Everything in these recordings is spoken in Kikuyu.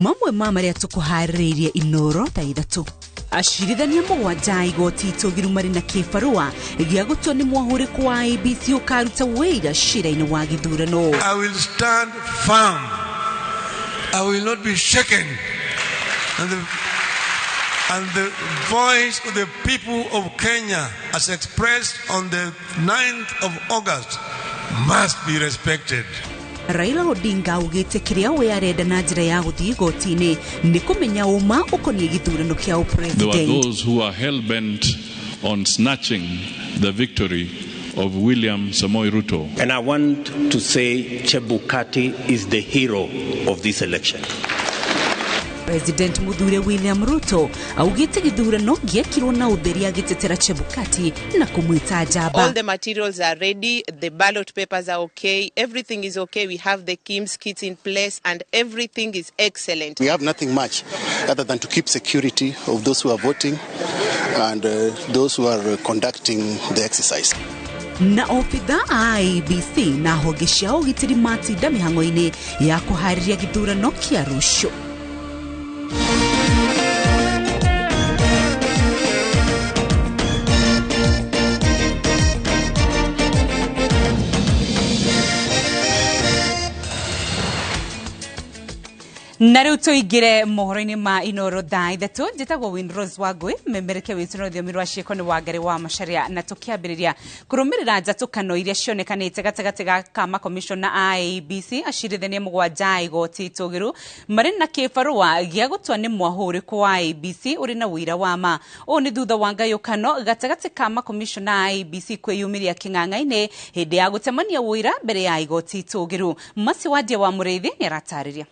Mamwe ma marĩa tũkũharĩrĩirie Inoro thaa 3. Acirithania 7 a igoti itũgĩru marĩ na kĩbarũa gĩa gũtua nĩ mwahũrĩko wa IEBC ũkaruta wĩira cira-inĩ wa gĩthurano. I will stand firm. I will not be shaken. And the voice of the people of Kenya as expressed on the 9th of August must be respected. Raila Odinga augĩte kĩrĩa we arenda na njĩra ya gũthiĩ igoti-inĩ nĩ kũmenya ũma ũkoniĩ gĩthurano kĩa ũpresident. There were those who are hell-bent on snatching the victory of William Samoei Ruto. And I want to say Chebukati is the hero of this election. President Muthure William Ruto augĩte gĩthurano gĩekirwo na ũtheri agĩtetera Chebukati na kũmwĩta njamba. All the materials are ready, the ballot papers are okay, everything is okay. We have the KIMS kits in place and everything is excellent. We have nothing much other than to keep security of those who are voting and those who are conducting the exercise. Na obitha a IEBC na honge cia ũgitĩri matinda mĩhang'o-inĩ ya kũharĩria gĩthurano kĩa rũciũ. Na rĩu tũingĩre mohoro-inĩ ma Inoro thaa 3. Njĩtagwo Winrose Wangui, memereke witũ na rũthiomi rwa ciĩko nĩ Wangari wa Macharia, na tũkĩambĩrĩria kũrũmĩrĩra njatũkano iria cionekanĩte gatagatĩ ga Kama Commission na IEBC. Acirithania 7 a igoti itũgĩru marĩ na kĩbarũa gĩa gũtua nĩ mwahũrĩko wa IEBC ũrĩ na ũira wa ma. Ũũ nĩ thutha wa ngayũkano gatagatĩ ka Kama Commission na IEBC kwĩyumĩria kĩng'ang'a-inĩ hĩndĩ ya gũtemania ũira mbere ya igoti itũgĩru. Masi Wandia wa Mũrĩithi nĩ aratarĩria.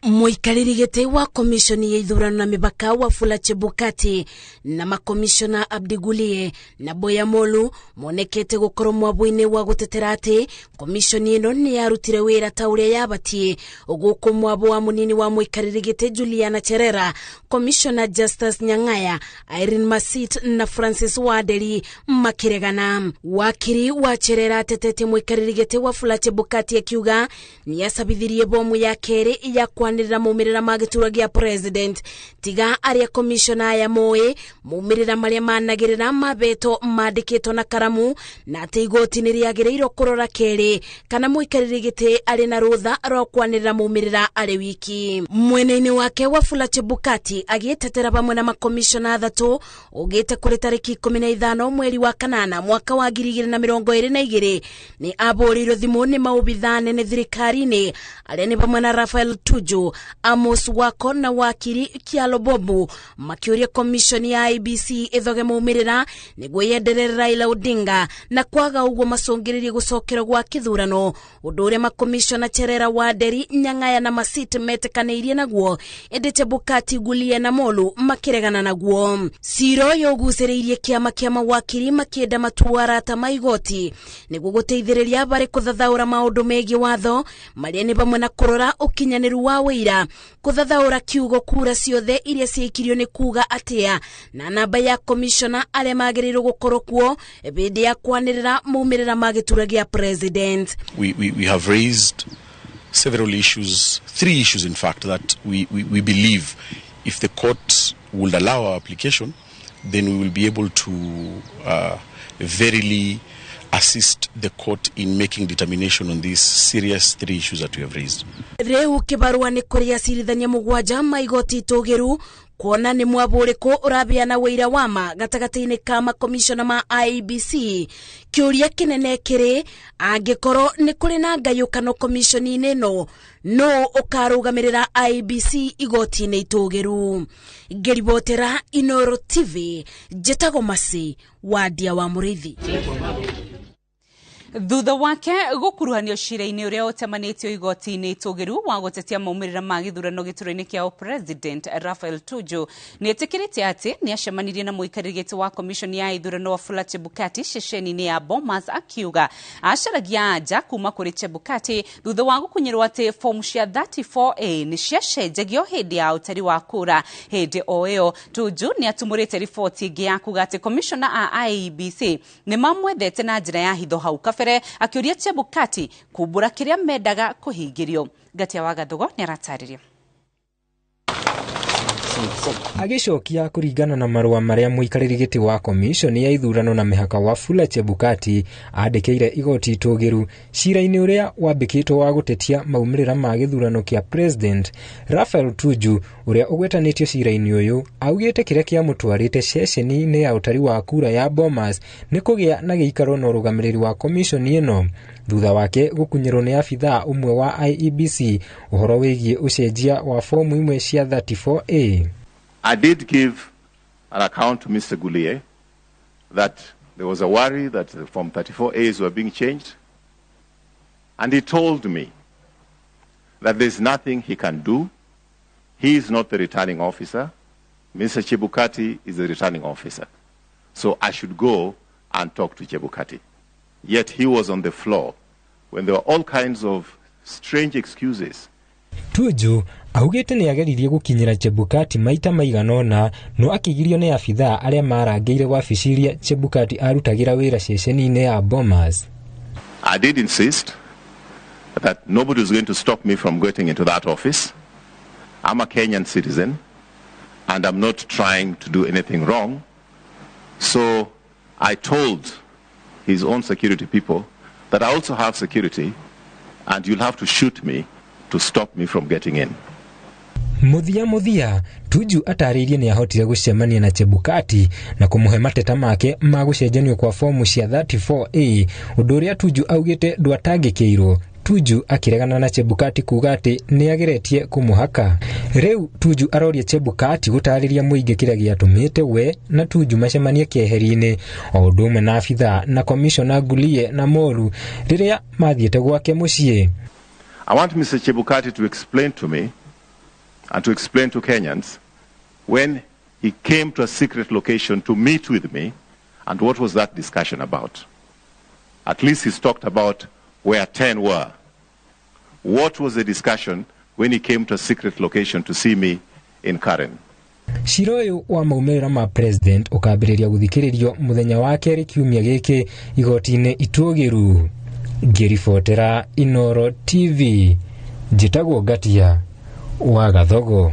Mũikarĩri gĩtĩ wa komishoni ya ithurano na mĩbaka Wafula Chebukati na makomishona Abdi Gulie na Boya Molu monekete gũkorwo mwabũ-inĩ wa gũtetera atĩ komishoni ĩno nĩ yarutire wĩra ta ũrĩa yabatiĩ. Gũkũ mwabũ wa mũnini wa mũikarĩri gĩtĩ Juliana Cherera, komishona Justus Nyang'aya, Irene Masit na Francis Waderi makĩregana. Wakiri wa Cherera atetete mũikarĩri gĩtĩ Wafula Chebukati akiuga nĩ acabithirie bomu ya kerĩ ya kwanĩrĩra maumĩrĩra ma gĩturwa gĩa president tiga arĩa komishona aya moĩ maumĩrĩra marĩa managĩrĩra mabeto mandĩkĩtwo na karamu, na atĩ igoti nĩ rĩagĩrĩirwo kũrora kerĩ kana mũikarĩri gĩtĩ arĩ na rũtha rwa kwanĩrĩra maumĩrĩra arĩ wiki. Mwena-inĩ wake Wafula Chebukati agĩtetera hamwe na makomishona 3 ũgĩte kũrĩ tarĩki 15 mweri wa 8 mwaka wa 2022 nĩ abũrĩirwo thimũ nĩ maobitha nene thirikari-inĩ arĩa nĩ hamwe na Rafael Tuju, Amos Wako na wakiri Kialo Bobu makĩũria komishoni ya IEBC ĩthoge maumĩrĩra nĩguo yenderere Raila Odinga na kwaga ũguo macũngĩrĩrie gũcokerwo gwa kĩthurano, ũndũ ũrĩa makomishona Cherera, Waderi, Nyang'aya na Masit metĩkanĩirie naguo, ĩndĩ Chebukati, Gulie na Molu makĩregana naguo. Cira ũyũ ũgucĩrĩirie kĩama kĩa mawakiri makĩenda matua arata ma igoti nĩguo gũteithĩrĩria barĩ kũthathaũra maũndũ megiĩ watho marĩa nĩ hamwe na kũrora ũkinyanĩru wa wĩira, kũthathaũra kiugo kura ciothe iria ciaikirio nĩ kuga atĩa, na namba ya komishona arĩa magĩrĩirwo gũkorwo kuo hĩndĩ ya kwanĩrĩra maumĩrĩra ma gĩturwa gĩa president. We have raised several issues, 3 issues in fact, that we believe if the court would allow our application, then we will be able to verily assist the court in making determination on these serious 3 issues that we have raised. Rĩu kĩbarũa nĩ kũrĩ acirithania 7 ma igoti itũgĩru kuona nĩ mwabũrĩkũ ũrabeana wĩira wa ma gatagatĩ-inĩ ka makomishona ma IEBC. Kĩũria kĩnene kĩrĩ angĩkorwo nĩ kũrĩ na ngayũkano komishoni-inĩ ĩno, nũ ũkarũgamĩrĩra IEBC igoti-inĩ itũgĩru? Ngĩribotera Inoro TV, njĩtagwo Masi Wandia wa Mũrĩithi. Thutha wake gukuruhanio cira-inĩ ũrĩa ũtemanĩtio igoti-inĩ itũgĩru wa gũtetia maumĩrĩra ma gĩthurano gĩturwa-inĩ kĩa President Raphael Tuju nĩetĩkĩrĩte atĩ nĩacemanirie na mũikarĩri gĩtĩ wa commission ya ithurano Wafula Chebukati ceceni-inĩ ya Bomas, akiuga acaragia anja kuma kũrĩ Chebukati thutha wa gũkunyĩrwo atĩ fomu cia 34A nĩ ciacenjagio hĩndĩ ya ũtari wa kura. Hĩndĩ o ĩyo Tuju nĩatumũrĩte riboti ĩngĩ ya kuga atĩ komishona a IEBC nĩ mamwethete na njĩra ya hitho hau kabere, akĩũria Chebukati kumbũra kĩrĩa mendaga kũhingĩrio. Ngatia wa Gathugo nĩaratarĩria. Agĩcokia kũringana na marũa marĩa mũikarĩri gĩtĩ wa komishoni ya ithurano na mĩhaka Wafula Chebukati andĩkĩire igoti itũgĩru cira-inĩ ũrĩa wambĩkĩtwo wa gũtetia maumĩrĩra ma gĩthurano kĩa President Raphael Tuju ũrĩa ũgwetanĩtio cira-inĩ ũyũ, augĩte kĩrĩa kĩamũtwarĩte ceceni-inĩ ya ũtari wa kura ya Bomas nĩ kũgĩa na gĩikaro na ũrũgamĩrĩri wa komishoni ĩno thutha wake gũkunyĩrwo nĩ abithaa ũmwe wa IEBC ũhoro wĩgiĩ ũcenjia wa fomu imwe cia 34A. I did give an account to Mr. Gulier that there was a worry that the Form 34As were being changed. And he told me that there's nothing he can do. He is not the returning officer. Mr. Chebukati is the returning officer. So I should go and talk to Chebukati. Yet he was on the floor when there were all kinds of strange excuses. Tuju augĩte nĩ ageririe gũkinyĩra Chebukati maita maigana ũna no akĩgirio nĩ abithaa arĩa marangĩire wabici iria Chebukati arutagĩra wĩra ceceni-inĩ ya Bomas. I did insist that nobody was going to stop me from getting into that office. I'm a Kenyan citizen and I'm not trying to do anything wrong. So I told his own security people that I also have security and you'll have to shoot me to stop me from getting in. Muthia muthia Tuju atarĩirie nĩ ahotire gũcemania na Chebukati na kũmũhe mateta make ma gũcenjanio kwa fomu cia 34A, ũndũ ũrĩa Tuju augĩte ndwatangĩkĩirwo. Tuju akĩregana na Chebukati kuga atĩ nĩ ageretie kũmũhaka. Rĩu Tuju aroria Chebukati gũtarĩria mũingĩ kĩrĩa gĩatũmĩte we na Tuju macemanie keheri-inĩ o ũndũ ũmwe na abithaa na komishona Gulie na Moru rĩrĩa mathiĩte gwake mũciĩ. I want Mr. Chebukati to explain to me and to explain to Kenyans when he came to a secret location to meet with me and what was that discussion about. At least he's talked about where 10 were. What was the discussion when he came to a secret location to see me in Karen? Cira ũyũ wa maumĩrĩra ma president ũkambĩrĩria gũthikĩrĩrio mũthenya wa kerĩ kiumia gĩkĩ igoti-inĩ itũgĩru. Ngĩribotera Inoro TV, njĩtagwo Ngatia wa Gathogo.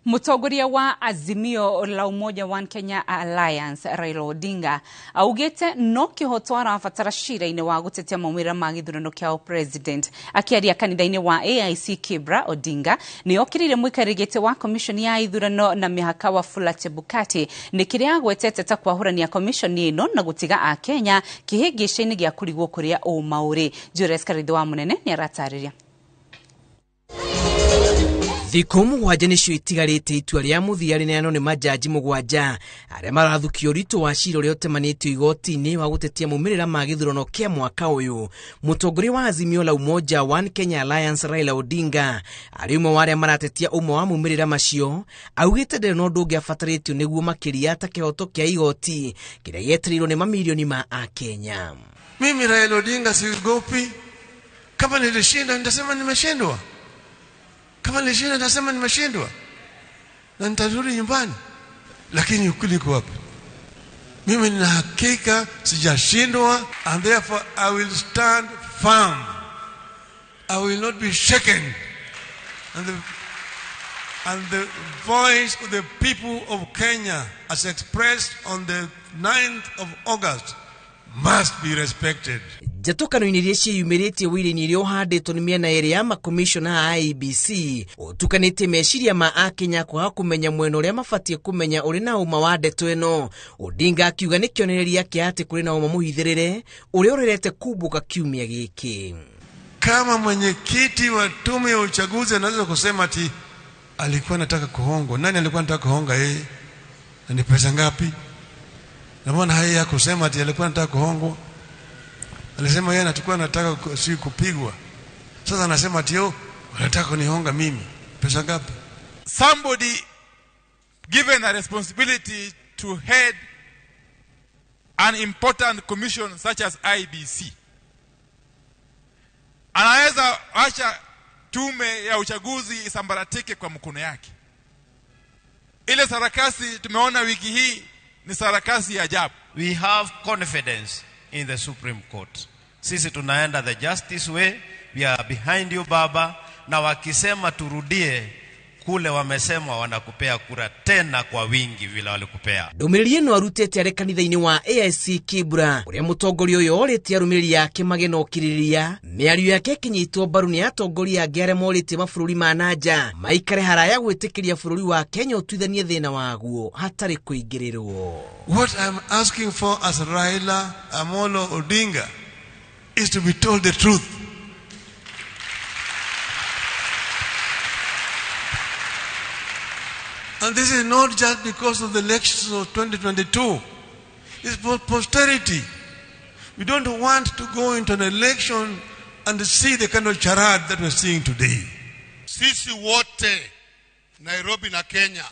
Mũtongoria wa Azimio la Umoja One Kenya Alliance Raila Odinga augĩte no kĩhoto arabatara cira-inĩ wa gũtetia maumĩrĩra ma gĩthurano kĩa president. Akĩaria kanitha-inĩ wa AIC Kibra, Odinga nĩ okĩrĩire mũikarĩri gĩtĩ wa commission ya ithurano na mĩhaka Wafula Chebukati nĩ kĩrĩa agwetete ta kwahũrania commission ĩno na gũtiga Akenya kĩhĩngĩca-inĩ gĩa kũrigwo kũrĩa ũma ũrĩ. Julius Karithi wa Mũnene nĩ aratarĩria. Thikũ mũgwanja nĩcio itigarĩte itua rĩa mũthia rĩneanwo nĩ majaji mũgwanja arĩa marathukio ũritũ wa cira ũrĩa ũtemanĩtio igoti-inĩ wa gũtetia maumĩrĩra ma gĩthurano kĩa mwaka ũyũ. Mũtongoria wa Azimio la Umoja One Kenya Alliance Raila Odinga arĩ ũmwe wa arĩa maratetia ũmwe wa maumĩrĩra macio, augĩte ndarĩ na ũndũ ũngĩ abatarĩtio nĩguo makĩria ta kĩhoto kĩa igoti kĩrĩa gĩetereirwo nĩ mamirioni ma Akenya. Mimi Raila Odinga siogopi. Kama nilishinda nitasema nimeshindwa. Kama nilishinda nitasema nimeshindwa. Na nitarudi nyumbani. Lakini ukweli uko wapi? Mimi nina hakika sijashindwa, and therefore I will stand firm. I will not be shaken. And the voice of the people of Kenya as expressed on the 9th of August must be respected. Njatũkano-inĩ iria ciĩyumĩrĩtie wĩra-inĩ iria ũhandĩtwo nĩ mĩena ĩrĩ ya makomishona a IEBC ũtukanĩtie meciria ma Akenya kwaga kũmenya mwena ũrĩa mabatiĩ kũmenya ũrĩ na ũma wa ndeto ĩno. Odinga akiuga nĩ kĩonereria kĩa atĩ kũrĩ na ũma mũhithĩrĩre ũrĩa ũrerete kumbũka kiumia gĩkĩ. Kama mwenyekiti wa tume ya uchaguzi anaweza kusema ati alikuwa anataka kuhongwa, nani alikuwa anataka kuhonga yeye? Na ni pesa ngapi? Na mbona haya kusema ati alikuwa anataka kuhongwa? Alisema yeye anatakuwa anataka si kupigwa. Sasa anasema ati yo wanataka kunihonga mimi. Pesa ngapi? Somebody given a responsibility to head an important commission such as IBC anaweza acha tume ya uchaguzi isambaratike kwa mkono yake. Ile sarakasi tumeona wiki hii ni sarakasi ya ajabu. We have confidence in the Supreme Court. Sisi tunaenda the justice way, we are behind you baba, na wakisema turudie kule wamesema wanakupea kura tena kwa wingi vile walikupea. Ndũmĩrĩri ĩno arutĩte arĩ kanitha-inĩ wa AIC Kibra ũrĩa mũtongoria ũyũ orĩtie arũmĩrĩri ake magĩe na ũkirĩrĩria. Mĩario yake ĩkĩnyitwo mbaru nĩ atongoria angĩ arĩa morĩtie mabũrũri ma na nja maikare haraya gwĩtĩkĩria bũrũri wa Kenya ũtuithanie thĩna waguo hatarĩ kũingĩrĩrwo. What I'm asking for as Raila Amolo Odinga is to be told the truth. And this is not just because of the elections of 2022. It's for posterity. We don't want to go into an election and see the kind of charade that we're seeing today. Sisi wote, Nairobi na Kenya,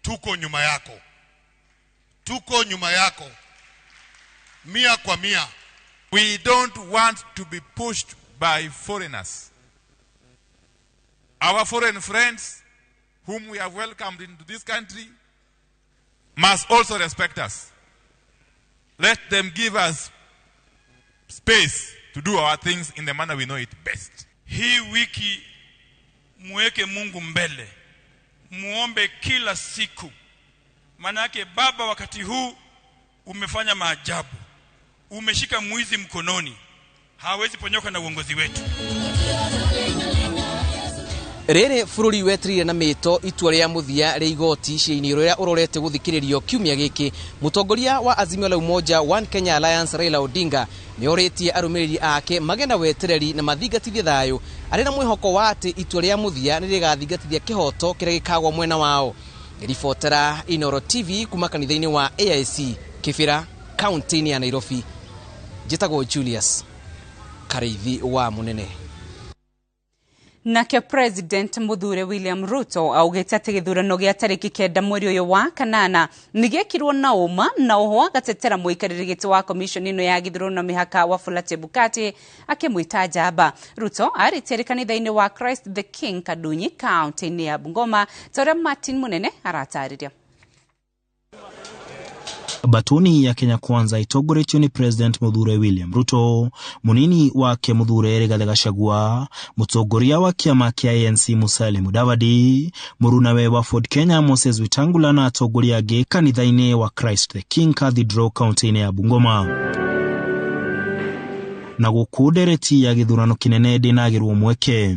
tuko nyuma yako. Tuko nyuma yako. Mia kwa mia. We don't want to be pushed by foreigners. Our foreign friends whom we have welcomed into this country must also respect us. Let them give us space to do our things in the manner we know it best. Hii wiki muweke Mungu mbele, muombe kila siku. Manake baba, wakati huu umefanya maajabu, umeshika mwizi mkononi, hawezi ponyoka na uongozi wetu. Rĩrĩ bũrũri wetereire na mĩto itua rĩa mũthia rĩa igoti cira-inĩ ũrĩa ũrorete gũthikĩrĩrio kiumia gĩkĩ. Mũtongoria wa Azimio la Umoja One Kenya Alliance Raila Odinga nĩ orĩtie arũmĩrĩri ake magĩe na wetereri na mathingatithie thayũ, arĩ na mwĩhoko wa atĩ itua rĩa mũthia nĩ rĩgathingatithia kĩhoto kĩrĩa gĩkagwo mwena wao. Ribotera Inoro TV kuma kanitha-inĩ wa AIC Kibera kaunti-inĩ ya Nairobi. Njĩtagwo Julius Karĩithi wa Mũnene. Nake President Muthure William Ruto augĩte atĩ gĩthurano gĩa tarĩki 9 mweri ũyũ wa kanana nĩgĩekirwo na ũma, na oho agatetera mũikarĩri gĩtĩ wa commission ĩno ya gĩthurano na mĩhaka Wafula Chebukati akĩmwĩta njamba. Ruto arĩtie arĩ kanitha-inĩ wa Christ the King Kadunyi kaunti-inĩ ya Bungoma, ta ũrĩa Martin Munene aratarĩria. Batuni ya Kenya Kwanza itongoretio ni President Muthure William Ruto, munini wake Muthure Rigathi Gachagua, mutongoria wa kiama kia ANC Musalia Mudavadi, murunawe wa Ford Kenya Moses Wetangula na atongoria angĩ kanitha-inĩ wa Christ the King Cathedral kaunti-inĩ ya Bungoma. Na gũkũ ndereti ya gĩthurano kĩnene ndĩnagĩrwo mweke.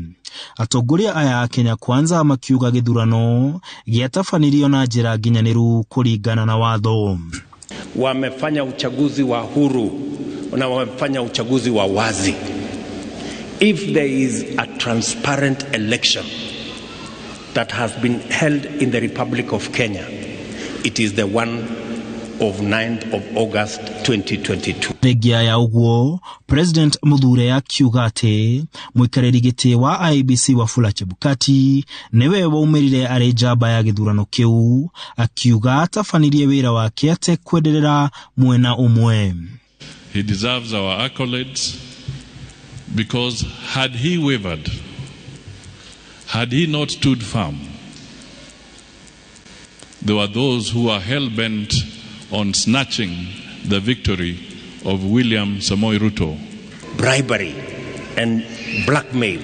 Atongoria aya a Kenya Kwanza makiuga gĩthurano gĩatabanirio na njĩra nginyanĩru kũringana na watho. Wamefanya uchaguzi wa huru na wamefanya uchaguzi wa wazi. If there is a transparent election that has been held in the Republic of Kenya, it is the one of 9th of August 2022. Thengia ya ũguo, President Muthure akiuga atĩ mũikarĩri gĩtĩ wa IEBC Wafula Chebukati nĩwe waumĩrire arĩ njamba ya gĩthurano kĩu, akiuga atabanirie wĩra wake atekwenderera mwena ũmwe. He deserves our accolades because had he wavered, had he not stood firm, there were those who are hell-bent on snatching the victory of William Samoei Ruto. Bribery and blackmail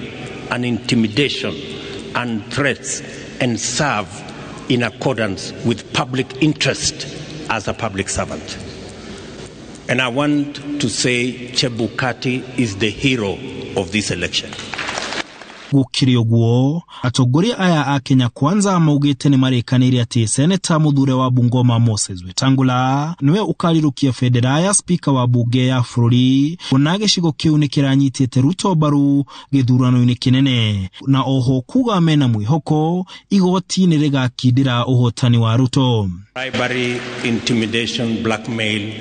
and intimidation and threats, and serve in accordance with public interest as a public servant. And I want to say Chebukati is the hero of this election. Gũkĩrĩ ũguo, atongoria aya a Kenya Kwanza maugĩte nĩ marĩkanĩire atĩ Seneta Muthure wa Bungoma Moses Wetangula nĩwe ũkarirũkia bendera ya spika wa bunge ya bũrũri, kuona gĩcigo kĩu nĩ kĩranyitĩte Ruto mbaru gĩthurano-inĩ kĩnene, na oho kuga mena mwĩhoko igoti nĩ rĩgakindĩra ũhotani wa Ruto. Bribery, intimidation, blackmail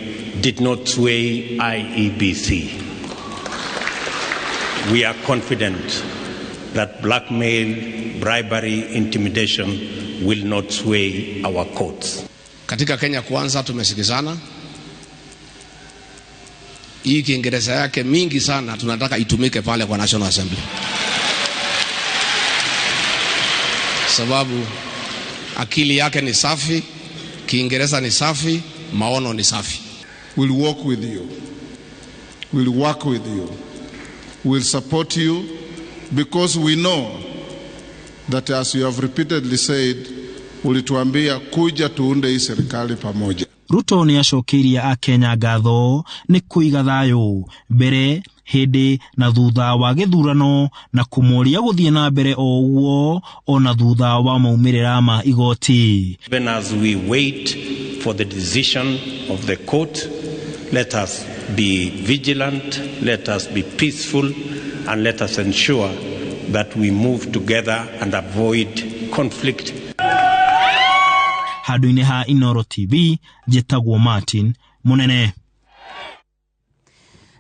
did not sway IEBC. We are confident that blackmail, bribery, intimidation will not sway our courts. Katika Kenya Kwanza tumesikizana. Hii Kiingereza yake mingi sana tunataka itumike pale kwa National Assembly, sababu akili yake ni safi, Kiingereza ni safi, maono ni safi. We'll work with you. We'll work with you. We'll support you because we know that, as you have repeatedly said, ulituambia kuja tuunde hii serikali pamoja. Ruto nĩ acokeirie akenya ngatho nĩ kũiga thayũ mbere, hĩndĩ na thutha wa gĩthurano na kũmoria gũthiĩ na mbere o ũguo ona thutha wa maumĩrĩra ma igoti. Even as we wait for the decision of the court, let us be vigilant, let us be peaceful, and let us ensure that we move together and avoid conflict. Handũ-inĩ ha Inooro TV, njĩtagwo Martin Mũnene.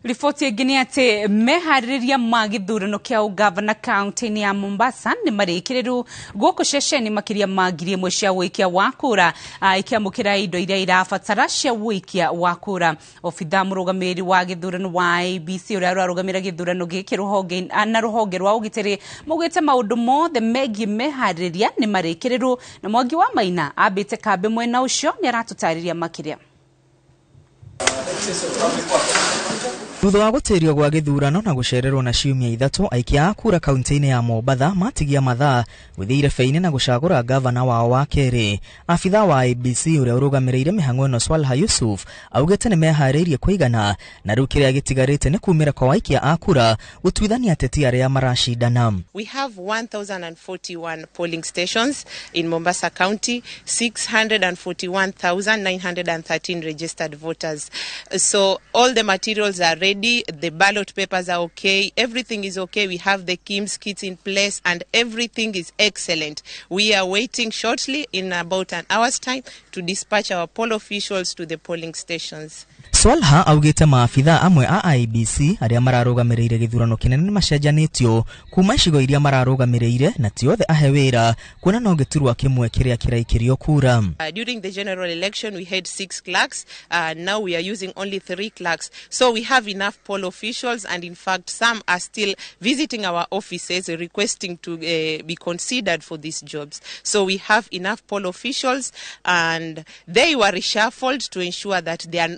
Riboti ĩngĩ nĩ atĩ meharĩrĩria ma gĩthurano kĩa ũgavana kaunti-inĩ ya Mombasa nĩ marĩkĩrĩru gũkũ ceceni makĩria ma 1000 cia ũikia wa kura ikĩamũkĩra indo iria irabatara cia ũikia wa kura. Obitha mũrũgamĩrĩri wa gĩthurano wa IEBC ũrĩa ũrarũgamĩrĩra gĩthurano gĩkĩ rũhonge na rũhonge rwa ũgitĩri maugĩte maũndũ mothe megiĩ meharĩrĩria nĩ marĩkĩrĩru, na Mwangi wa Maina ambĩte kambĩ mwena ũcio nĩ aratũtarĩria makĩria. Thutha wa gũtĩrio gwa gĩthurano na gũcererwo na ciumia 3, aikia a kura kaunti-inĩ ya Mombatha matigia mathaa gũthiĩ irebe-inĩ na gũcagũra gavana wao wa kerĩ. Abitha wa IEBC ũrĩa ũrũgamĩrĩire mĩhang'o ĩno Swalha Yusuf augĩte nĩ meharĩirie kũigana na rĩu kĩrĩa gĩtigarĩte nĩ kumĩra kwa aikia a kura gũtuithania ateti arĩa maracindana. We have 1,041 polling stations in Mombasa County, 641,913 registered voters. So all the materials are ready, the ballot papers are okay, everything is okay. We have the KIMS kits in place and everything is excellent. We are waiting shortly, in about an hour's time, to dispatch our poll officials to the polling stations. Swalha augĩte maabitha amwe a IEBC arĩa mararũgamĩrĩire gĩthurano kĩnene nĩ macenjanĩtio kuma icigo iria mararũgamĩrĩire na ti othe ahe wĩra kuona no gĩturwa kĩmwe kĩrĩa kĩraikĩrio kura. During the general election we had 6 clerks. Now we are using only 3 clerks. So we have enough poll officials, and in fact some are still visiting our offices requesting to be considered for these jobs. So we have enough poll officials, and they were reshuffled to ensure that they are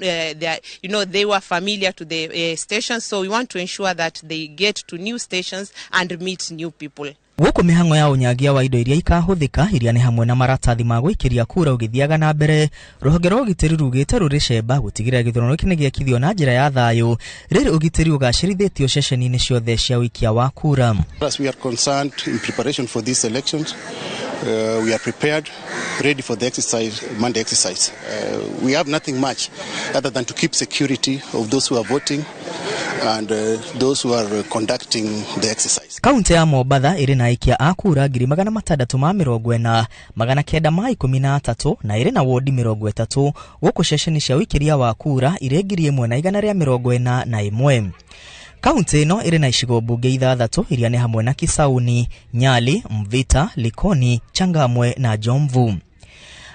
they were familiar to the stations, so we want to ensure that they get to new stations and meet new people. Gũkũ mĩhang'o ya ũnyagia wa indo iria ikahũthĩka iria nĩ hamwe na maratathi ma gũikĩria kura ũgĩthiaga na mbere, rũhonge rwa ũgitĩri rugĩte rũrĩ cemba gũtigĩrĩra gĩthurano gĩkĩ nĩ gĩekithio na njĩra ya thayũ rĩrĩ ũgitĩri ũgacĩrithĩtio ceceni-inĩ ciothe cia ũikia wa kura. As we are concerned in preparation for these elections, we are prepared, ready for the exercise, Monday exercise. We have nothing much other than to keep security of those who are voting and those who are conducting the exercise. Kaunti ya Mombatha ĩrĩ na aikia a kura 640,913 na ĩrĩ na wodi 30 gũkũ ceceni cia ũikĩria wa kura irĩ 1,141. Kaunti ĩno ĩrĩ na icigo mbunge 6 iria nĩ hamwe na Kisauni, Nyali, Mvita, Likoni, Changamwe na Jomvu.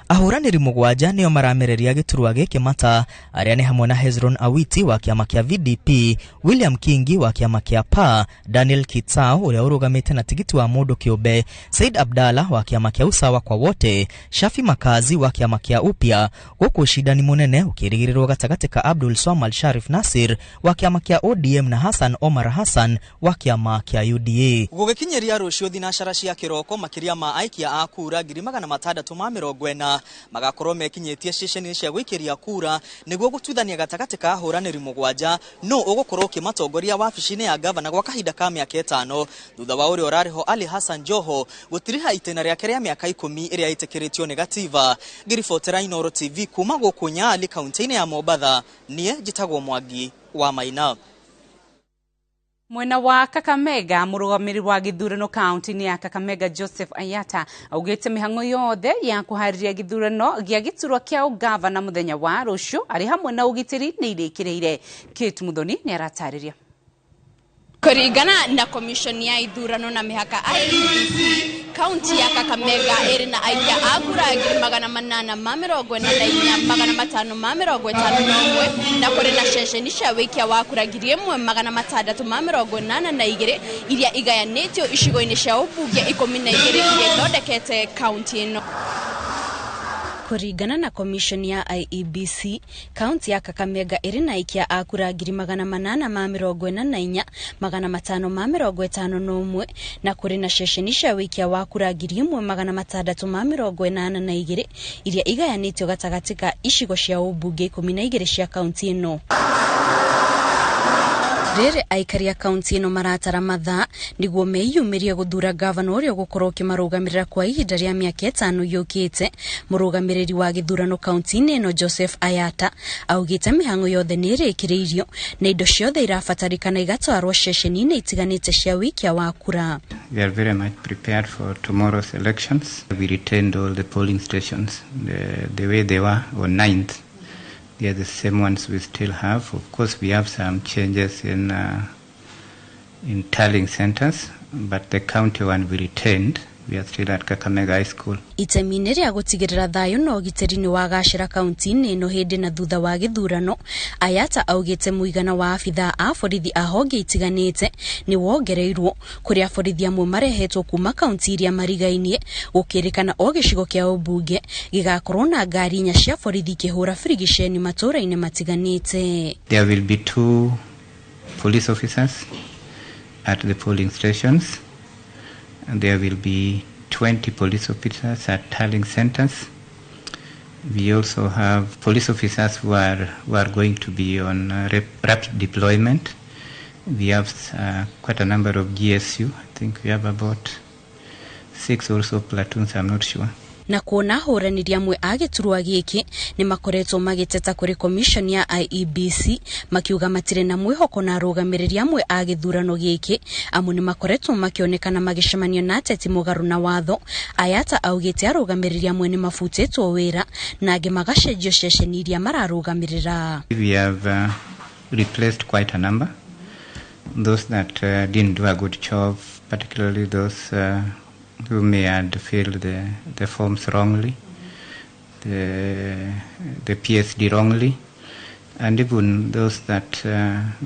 Ahũranĩri 7 nĩo maramereria gĩturwa gĩkĩ mata arĩa nĩ hamwe na Hezron Awiti wa kĩama kĩa VDP, William Kingi wa kĩama kĩa PA, Daniel Kitsao ũrĩa ũrũgamĩte na tigiti wa mũndũ kĩũmbe, Said Abdalla wa kĩama kĩa Usawa kwa Wote, Shafi Makazi wa kĩama kĩa Upya, gũkũ ũcindani mũnene ũkĩrĩgĩrĩrwo gatagatĩ ka Abdul Swamad Sharif Nasir wa kĩama kĩa ODM na Hassan Omar Hassan wa kĩama kĩa UDA. Gũgĩkinyĩria rũciũ thinacara cia kĩroko makĩria ma aikia a kura 640 magakorwo mekinyĩtie ceceni cia gũikĩria kura nĩguo gũtuithania gatagatĩ ka ahũranĩri 7 no ũgũkorwo ũkĩmatongoria wabici-inĩ ya gavana gwa kahinda ka mĩaka 5 thutha wa ũrĩa ũrarĩho Ali Hassan Joho gũtiriha itĩna rĩake rĩa mĩaka 10 ĩrĩa ĩtĩkĩrĩtio nĩ gatiba. Ngĩribotera Inooro TV kuma gũkũ Nyali kaunti-inĩ ya Mombatha, niĩ njĩtagwo Mwangi wa Maina. Mwena wa Kakamega, mũrũgamĩrĩri wa gĩthurano kaunti-inĩ ya Kakamega Joseph Ayata augĩte mĩhang'o yothe ya kũharĩria gĩthurano gĩa gĩturwa kĩa ũgavana mũthenya wa rũciũ arĩ hamwe na ũgitĩri nĩ irĩkĩrĩire. Kate Muthoni nĩ aratarĩria. Kũringana na commission ya ithurano na mĩhaka IEBC, kaunti ya Kakamega ĩrĩ na aikia a kura 844,551 na kũrĩ na ceceni cia wĩikia wa kura 1682 iria igayanĩtio icigo-inĩ cia ũmbunge 12 iria ithondekete kaunti ĩno. Kũringana na commission ya IEBC, kaunti ya Kakamega ĩrĩ na aikia a kura 844,551 na kũrĩ na ceceni cia wĩikia wa kura 1682 iria igayanĩtio gatagatĩ ka icigo cia ũmbunge 12 cia kaunti ĩno. Rĩrĩ aikari a kaunti ĩno maratara mathaa nĩguo meyumĩrie gũthura gavana ũrĩa ũgũkorwo ũkĩmarũgamĩrĩra kwa ihinda rĩa mĩaka 5 yũkĩte. Mũrũgamĩrĩri wa gĩthurano kaunti-inĩ ĩno Joseph Ayata augĩte mĩhang'o yothe nĩ ĩrĩkĩrĩirio na indo ciothe irabatarĩkana igatwarwo ceceni-inĩ itiganĩte cia wĩikia wa kura. We are very much prepared for tomorrow's elections. We retained all the polling stations the way they were on 9th. They are the same ones we still have. Of course, we have some changes in tallying centers, but the county one we retained. We are still at Kakamega High School. Itemi-inĩ rĩa gũtigĩrĩra thayũ na ũgitĩri nĩ wagacĩra kaunti-inĩ ĩno hĩndĩ na thutha wa gĩthurano, Ayata augĩte mũigana wa abithaa a borithi a honge itiganĩte nĩ wongereirwo, kũrĩa borithi amwe marehetwo kuma kaunti iria marigainie, gũkĩrĩkana o gĩcigo kĩa ũmbunge gĩgakorwo na ngari 4 cia borithi ikĩhũra birigiceni matũũra-inĩ matiganĩte. There will be 2 police officers at the polling stations. And there will be 20 police officers at tallying centers. We also have police officers who are going to be on rapid deployment. We have quite a number of GSU. I think we have about 6 or so platoons, I'm not sure. Na kuona ahũranĩri amwe a gĩturwa gĩkĩ nĩ makoretwo magĩteta kũrĩ commission ya IEBC makiuga matirĩ na mwĩhoko na arũgamĩrĩri amwe a gĩthurano gĩkĩ amu nĩ makoretwo makĩonekana magĩcemania na ateti mũgarũ na watho. Ayata augĩte arũgamĩrĩri amwe nĩ mabutĩtwo wĩra na angĩ magacenjio ceceni iria mararũgamĩrĩra. We have replaced quite a number. Those that didn't do a good job, particularly those who may have filled the forms wrongly, the PSD wrongly, and even those that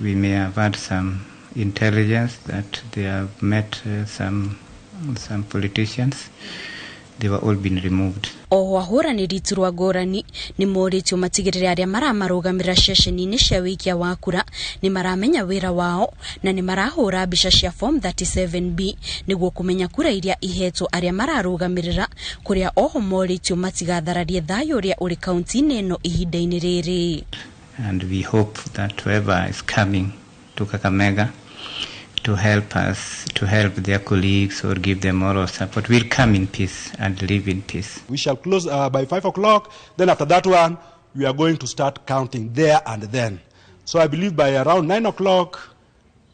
we may have had some intelligence that they have met some politicians, they were all been removed. Oho ahũranĩri iturwa ngũrani nĩ morĩtio matigĩrĩre arĩa maramarũgamĩrĩra ceceni-inĩ cia wĩikia wa kura nĩ maramenya wĩra wao na nĩ marahũra mbica cia form 37B nĩguo kũmenya kura iria ihetwo arĩa mararũgamĩrĩra, kũrĩa oho morĩtio matigathararie thayũ ũrĩa ũrĩ kaunti-inĩ ĩno ihinda-inĩ rĩrĩ. And we hope that whoever is coming to Kakamega to help us, to help their colleagues or give them moral support, will come in peace and live in peace. We shall close by 5 o'clock. Then after that one, we are going to start counting there and then. So I believe by around 9 o'clock,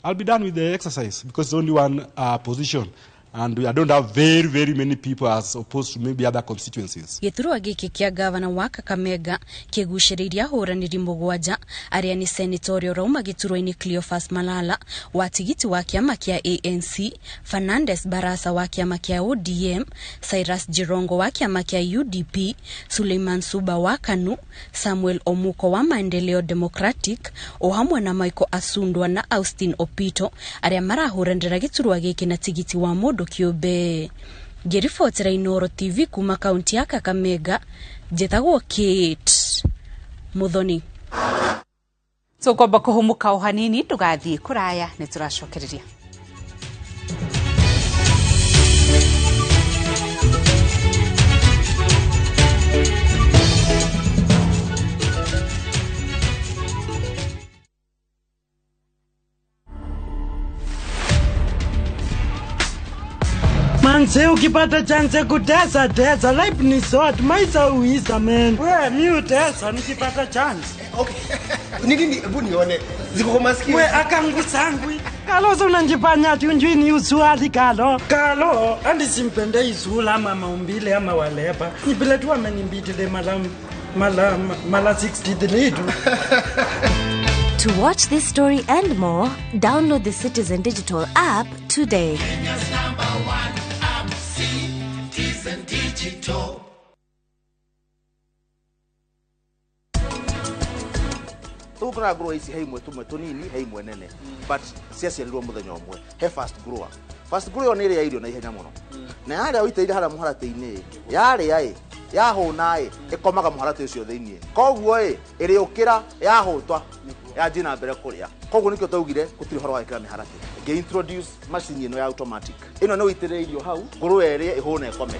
I'll be done with the exercise because it's only one position. And I don't have very, very many people as opposed to maybe other constituencies. Gĩturwa gĩkĩ kĩa gavana wa Kakamega kĩgucĩrĩirie ahũranĩri 7 arĩa nĩ senator ũrĩa ũrauma gĩturwa-inĩ Cleophas Malala wa tigiti wa kĩama kĩa ANC, Fernandes Barasa wa kĩama kĩa ODM, Cyrus Jirongo wa kĩama kĩa UDP, Suleiman Suba wa KANU, Samuel Omuko wa Maendeleo Democratic o hamwe na Michael Asundwa na Austin Opito arĩa marahũranĩra gĩturwa gĩkĩ na tigiti wa mũndũ kĩũmbe. Ngĩribotera Inooro TV kuma kaunti ya Kakamega, njĩtagwo Kate Muthoni. Tũkwamba kũhũmũka o hanini, ndũgathiĩ kũraya, nĩ tũracokereria. Manze ukipata chance kutesa tesa, life ni short, maisha uisa man. We mi utesa nikipata chance. Okay. Nini hebu nione ziko kwa masikio. We akangu sangwi. Kalo so unanjifanya ati unjui ni usuali kalo. Kalo andi simpende izula ama maumbile ama waleba. Ni vile tu amenimbitile mala 63 tu. To watch this story and more, download the Citizen Digital app today. Kenya's number one app, Citizen Digital. Tũgũkora grower ici he imwe tũmwe tũnini, he imwe nene, but ciaciarirwo mũthenya ũmwe. He fast grower. Fast grower nĩ ĩrĩa irio na ihenya mũno, na yarĩa ũitĩrĩire harĩa mũharatĩ-inĩ, yarĩa ĩ yahũna ĩ ĩkomaga mũharatĩ ũcio thĩiniĩ, koguo ĩ ĩrĩũkĩra yahũtwa yanjie na mbere kũrĩa. Koguo nĩkĩo twaugire gũtirĩ ũhoro wa gwĩkĩra mĩharatĩ. Ngĩ introduce macini ĩno ya automatic. Ĩno nĩ ũitĩrĩre irio hau, ngũrũwe ĩrĩe, ĩhũne, ĩkome.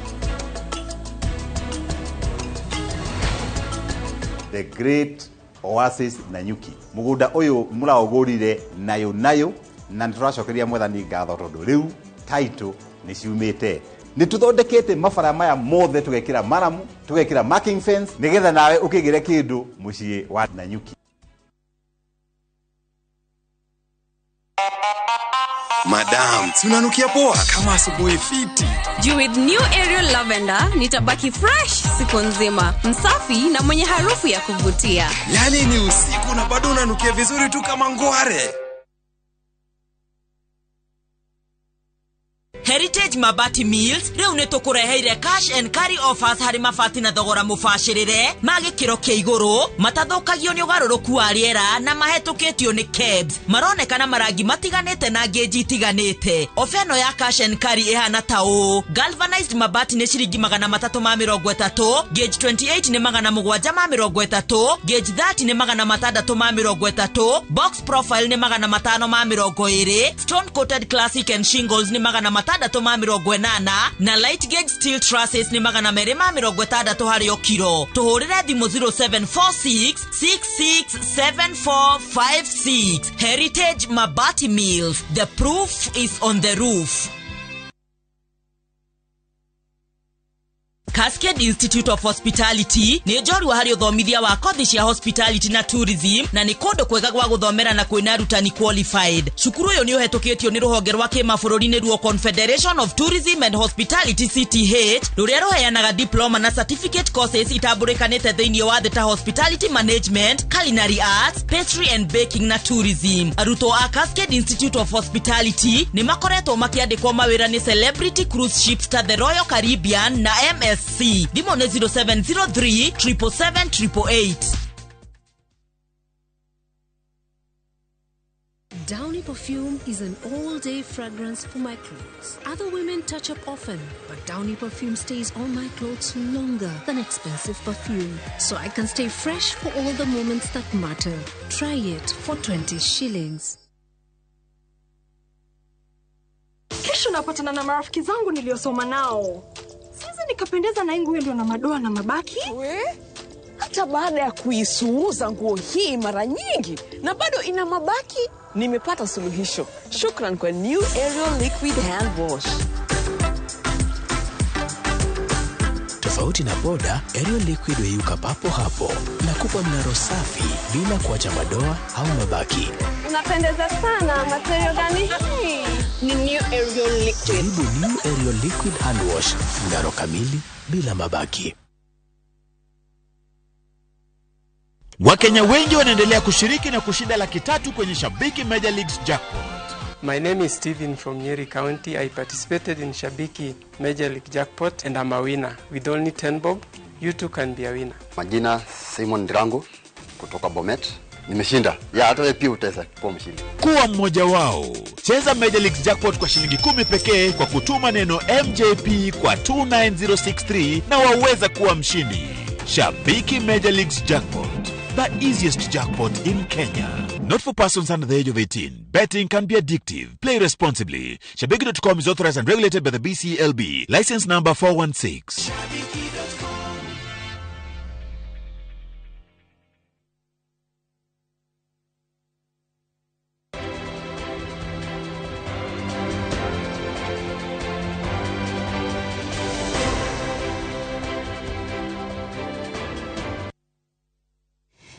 The Great Oasis Nanyuki. Mugunda uyu muraugurire nayo nayo, na nituracokeria Mwathani ngatho tondu riu title ni ciumite. Nĩ tũthondekete mabara maya mothe, tũgekĩra maramu, tũgekĩra marking fence, nĩgetha nawe ũkĩgĩre kĩndũ mũciĩ wa Nanyuki. Madam, si unanukia poa kama asubuhi fiti. Juu with new Ariel Lavender nitabaki fresh siku nzima, msafi na mwenye harufu ya kuvutia. Yaani ni usiku na bado unanukia vizuri tu kama ngware. Heritage Mabati Mills riu nĩ tũkũreheire cash and carry offers harĩ mabati na thogora mũbacĩrĩre ma gĩkĩro kĩa igũrũ, matathũkagio nĩ ũgarũrũku wa rĩera na mahetũkĩtio nĩ KEBS. Maronekana marangi matiganĩte na ngĩnji itiganĩte. Ofa ĩno ya cash and carry ĩhana ta ũũ: galvanized mabati nĩ ciringi 330, gauge 28 nĩ 730, gauge 30 nĩ 630, box profile nĩ 520, stone coated classic and shingles nĩ 680, na light gauge steel trusses nĩ 260 harĩ o kiro. Tũhũrĩre thimũ 0746 667456. Heritage Mabati Mills, the proof is on the roof. Cascade Institute of Hospitality nĩ njorua harĩ ũthomithia wa kothi cia hospitality na tourism, na nĩ kũndũ kwega gwa gũthomera na kwĩna arutani qualified. Cukuru ũyũ nĩ ũhetũkĩtio nĩ rũhonge rwa kĩmabũrũri nĩruo Confederation of Tourism and Hospitality, CTH, rũrĩa rũheanaga diploma na certificate courses itambũrĩkanĩte thĩinĩ wa thĩ ta hospitality management, culinary arts, pastry and baking na tourism. Arutwo a Cascade Institute of Hospitality nĩ makoretwo makĩandĩkwo mawĩra nĩ celebrity cruise ships ta the Royal Caribbean na MSC. Thimũ nĩ 0703 777 888. Downy perfume is an all-day fragrance for my clothes. Other women touch up often, but Downy perfume stays on my clothes longer than expensive perfume, so I can stay fresh for all the moments that matter. Try it for 20 shillings. Kesho napatana na marafiki zangu niliosoma nao. Siwezi nikapendeza na nguo ndio na madoa na mabaki. We? Hata baada ya kuisuuza nguo hii mara nyingi na bado ina mabaki, nimepata suluhisho. Shukran kwa New Ariel Liquid Hand Wash. Tofauti na poda, Ariel Liquid huyeyuka papo hapo na kupa mng'aro safi bila kuacha madoa au mabaki. Unapendeza sana, material gani hii? Ni New Ariel Liquid. Jaribu New Ariel Liquid Hand Wash, mng'aro kamili bila mabaki. Wakenya wengi wanaendelea kushiriki na kushinda 300,000 kwenye Shabiki Major Leagues Jackpot. My name is Steven from Nyeri County. I participated in Shabiki Major League Jackpot and I'm a winner. With only 10 bob, you too can be a winner. Majina Simon Ndirango kutoka Bomet. Nimeshinda. Ya hata wewe pia utaweza kuwa mshindi. Kuwa mmoja wao. Cheza Major League Jackpot kwa shilingi 10 pekee kwa kutuma neno MJP kwa 29063 na waweza kuwa mshindi. Shabiki Major Leagues Jackpot, the easiest jackpot in Kenya. Not for persons under the age of 18. Betting can be addictive. Play responsibly. Shabiki.com is authorized and regulated by the BCLB. License number 416.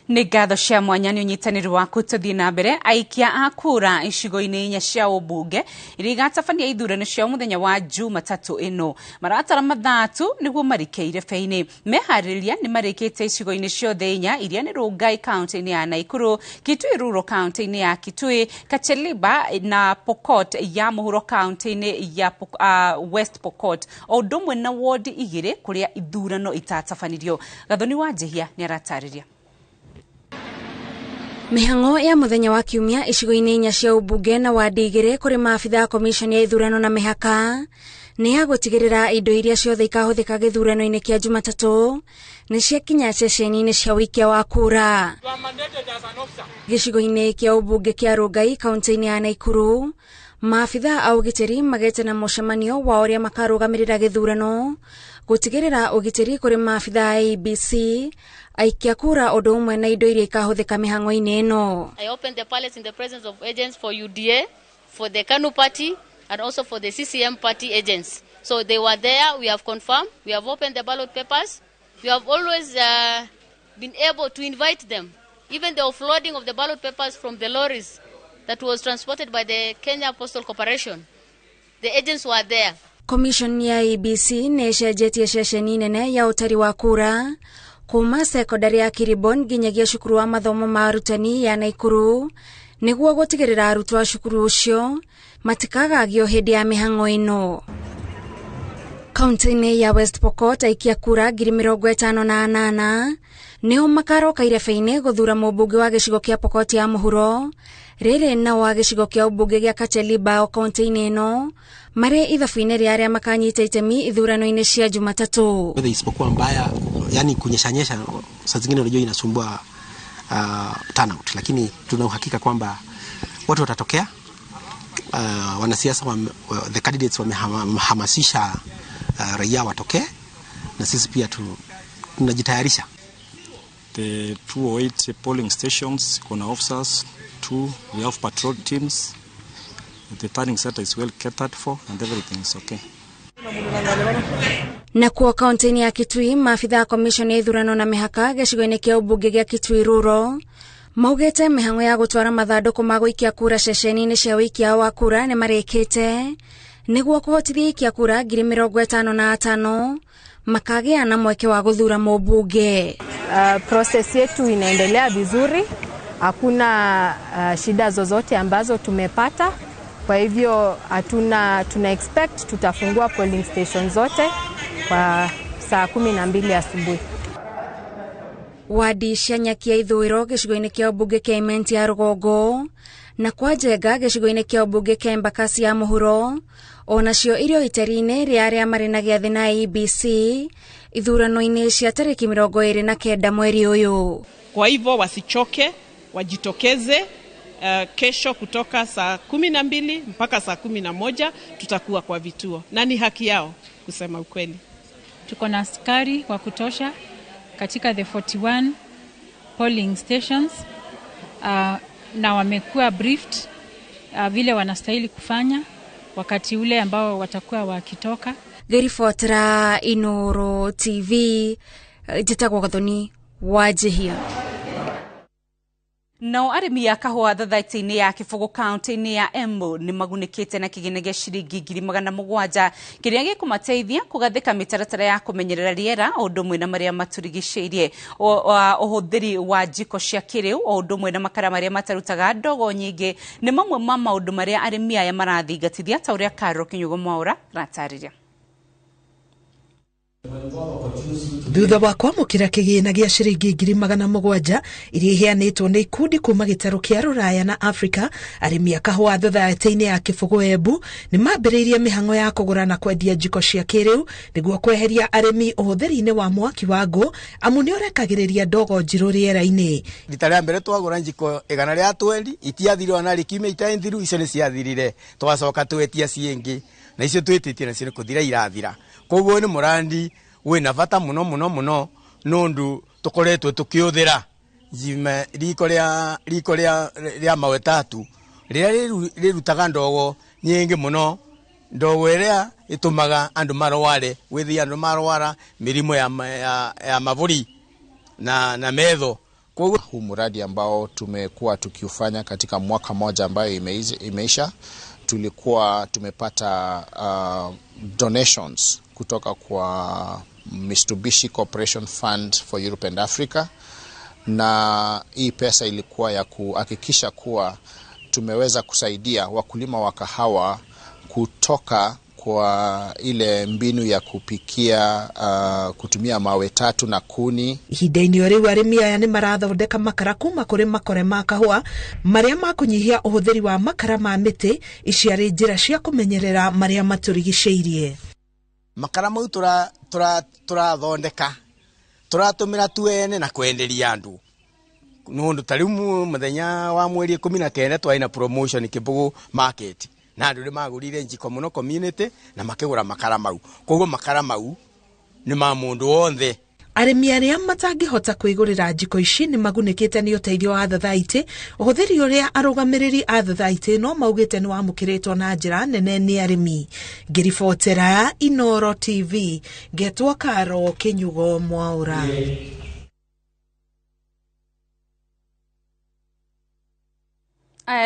Nĩ ngatho cia mwanya nĩ ũnyitanĩri waku. Tũthiĩ na mbere. Aikia a kura icigo-inĩ 4 cia ũmbunge iria igatabania ithurano cia mũthenya wa Jumatatũ ĩno maratara mathaa tu nĩguo marike irebe-inĩ. Meharĩrĩria nĩ marĩkĩte icigo-inĩ ciothe 4 iria nĩ Rongai kaunti-inĩ ya Nakuru, Kitui Rural kaunti-inĩ ya Kitui, Kacheliba na Pokot ya mũhuro kaunti-inĩ ya West Pokot, o ũndũ ũmwe na wodi 2 kũrĩa ithurano itatabanirio. Gathoni wa Njihia nĩ aratarĩria. Mĩhang'o ya mũthenya wa kiumia icigo-inĩ 4 cia ũmbunge na wadi 2 kũrĩ maabitha a commission ya ithurano na mĩhaka nĩ ya gũtigĩrĩra indo iria ciothe ikahũthĩka gĩthurano-inĩ kĩa Jumatatũ nĩ ciakinya ceceni-inĩ cia ũikia wa kura. Gĩcigo-inĩ kĩa ũmbunge kĩa Rongai kaunti-inĩ ya Nakuru, maabitha a ũgitĩri magete na mũcemanio wa ũrĩa makarũgamĩrĩra gĩthurano gũtigĩrĩra ũgitĩri kũrĩ maabitha a ABC aikia kura ũndũ ũmwe na indo iria ikahũthĩka mĩhang'o-inĩ ĩno. I opened the palace in the presence of agents for UDA, for the KANU party, and also for the CCM party agents. So they were there, we have confirmed, we have opened the ballot papers. We have always been able to invite them. Even the offloading of the ballot papers from the lorries that was transported by the Kenya Postal Corporation, the agents were there. Commission ya ABC nĩ ĩcenjetie ceceni nene ya ũtari wa kura kuma sekondari ya Kiribon nginyagia cukuru wa mathomo ma arutani ya Nakuru nĩguo gũtigĩrĩra arutwo a cukuru ũcio matikagagio hĩndĩ ya mĩhang'o ĩno. Kaunti-inĩ ya West Pokot aikia kura 58,000 nĩo makaroka irebe-inĩ gũthura mũmbunge wa gĩcigo kĩa Pokot ya mũhuro rĩrĩ na wa gĩcigo kĩa ũmbunge gĩa Kacheliba o kaunti-inĩ ĩno marĩ ithabu-inĩ rĩa arĩa makanyita itemi ithurano-inĩ cia Jumatatũ. Weather isipokuwa mbaya, yani kunyeshanyesha saa zingine unajua inasumbua turnout, lakini tuna uhakika kwamba watu watatokea. Wanasiasa the candidates wamehamasisha raia watokee, na sisi pia tunajitayarisha. The 208 polling stations kuna officers 2, we have patrol teams. The turning center is well catered for and everything is okay. Na kuo kaunti-inĩ ya Kitui, maabitha a commission ya ithurano na mĩhaka gĩcigo-inĩ kĩa ũmbunge gĩa Kitui Rural maugĩte mĩhang'o ya gũtwara mathandũkũ ma gũikia kura ceceni-inĩ cia ũikia wa kura nĩ marĩkĩte nĩguo kũhotithia aikia kura 55,000 makagĩa na mweke wa gũthura mũmbunge. Process yetu inaendelea vizuri, hakuna shida zozote ambazo tumepata. Kwa hivyo tuna expect tutafungua polling station zote kwa saa 12 asubuhi. Wadi cia Nyaki ya ithũĩro gĩcigo-inĩ kĩa ũmbunge kĩa Imenti ya rũgongo na kwa Njenga gĩcigo-inĩ kĩa ũmbunge kĩa Embakasi ya mũhuro onacio irio itari-inĩ rĩa arĩa marĩ na gĩathĩ na IEBC ithurano-inĩ cia tarĩki 29 mweri ũyũ. Kwa hivyo wasichoke, wajitokeze kesho kutoka saa 12 mpaka saa 11 tutakuwa kwa vituo, na ni haki yao kusema ukweli. Tuko na askari wa kutosha katika the 41 polling stations, na wamekuwa briefed vile wanastahili kufanya wakati ule ambao watakuwa wakitoka. Ngĩribotera Inooro TV, njĩtagwo Gathoni wa Njihia. Nao arĩmi a kahũa thathaitĩ-inĩ ya Kĩbũgũ kaunti-inĩ ya Embu nĩ magunĩkĩte na kĩgĩna gĩa ciringi 700,000 kĩrĩa gĩkũmateithia kũgathĩka mĩtaratara ya kũmenyerera rĩera o ũndũ ũmwe na marĩa matũrigicĩirie, ũhũthĩri wa njiko cia kĩrĩu o ũndũ ũmwe na makara marĩa matarutaga ndogo nyingĩ nĩ mamwe ma maũndũ marĩa arĩmi aya marathingatithia ta ũrĩa Carol Kinyugo Mwaura aratarĩria. Thutha wa kwamũkĩra kĩgĩna gĩa ciringi 700,000 iria iheanĩtwo nĩ ikundi kuma gĩtarũ kĩa Rũraya na Afrika, arĩmi a kahũa thathaitĩ-inĩ ya Kĩbũgũ Embu nĩ mambĩrĩirie mĩhang'o ya kũgũra na kwendia njiko cia kĩrĩu nĩguo kweheria arĩmi ũhũthĩri-inĩ wa mwaki wa ngũ, amu nĩ ũrekagĩrĩria ndogo njirũ rĩera-inĩ. Rita rĩa mbere twagũra njiko 120 itiathirire ona rĩkiumia itarĩ thiru, icio nĩ ciathirire, twacoka twetia ciĩngĩ na icio twĩtĩtie nacio nĩ kũthira irathira. Koguo nĩ mũrandi wĩna bata mũno mũno mũno nũndũ tũkoretwo tũkĩũthĩra riko rĩa mawe tatu rĩrĩa rĩrutaga ndogo nyingĩ mũno, ndogo ĩrĩa ĩtũmaga andũ marware, wĩthie andũ marwara mĩrimũ ya mabũri na metho. Huu mradi ambao tumekuwa tukiufanya katika mwaka moja ambayo imeisha, tulikuwa tumepata donations kutoka kwa Mitsubishi Corporation Fund for Europe and Africa, na hii pesa ilikuwa ya kuhakikisha kuwa tumeweza kusaidia wakulima wa kahawa kutoka kwa ile mbinu ya kupikia kutumia mawe tatu na kuni. Ihinda-inĩ o rĩu arĩmi aya nĩ marathondeka makara kuma kũrĩ makore ma kahũa marĩa makũnyihia ũhũthĩri wa makara ma mĩtĩ. Ici arĩ njĩra cia kũmenyerera marĩa matũrigicĩirie. Makara mau tũrathondeka tũratũmĩra tuene na kwenderia andũ nundu ta rĩu mũthenya wa mweri 19 twarĩ na promotion Kĩbũgũ market na andũ nĩmagũrire njiko mũno community na makĩgũra makara mau, koguo makara mau nĩ ma mũndũ wothe. Arĩmi arĩa matangĩhota kwĩgũrĩra njiko ici nĩ magunĩkĩte nĩ ũteithio wa thathaitĩ, ũhũthĩri ũrĩa arũgamĩrĩri a thathaitĩ no maugĩte nĩ wamũkĩrĩtwo na njĩra nene nĩ arĩmi. Ngĩribotera Inooro TV, ngetwo Karo Kĩnyugo Mwaũra.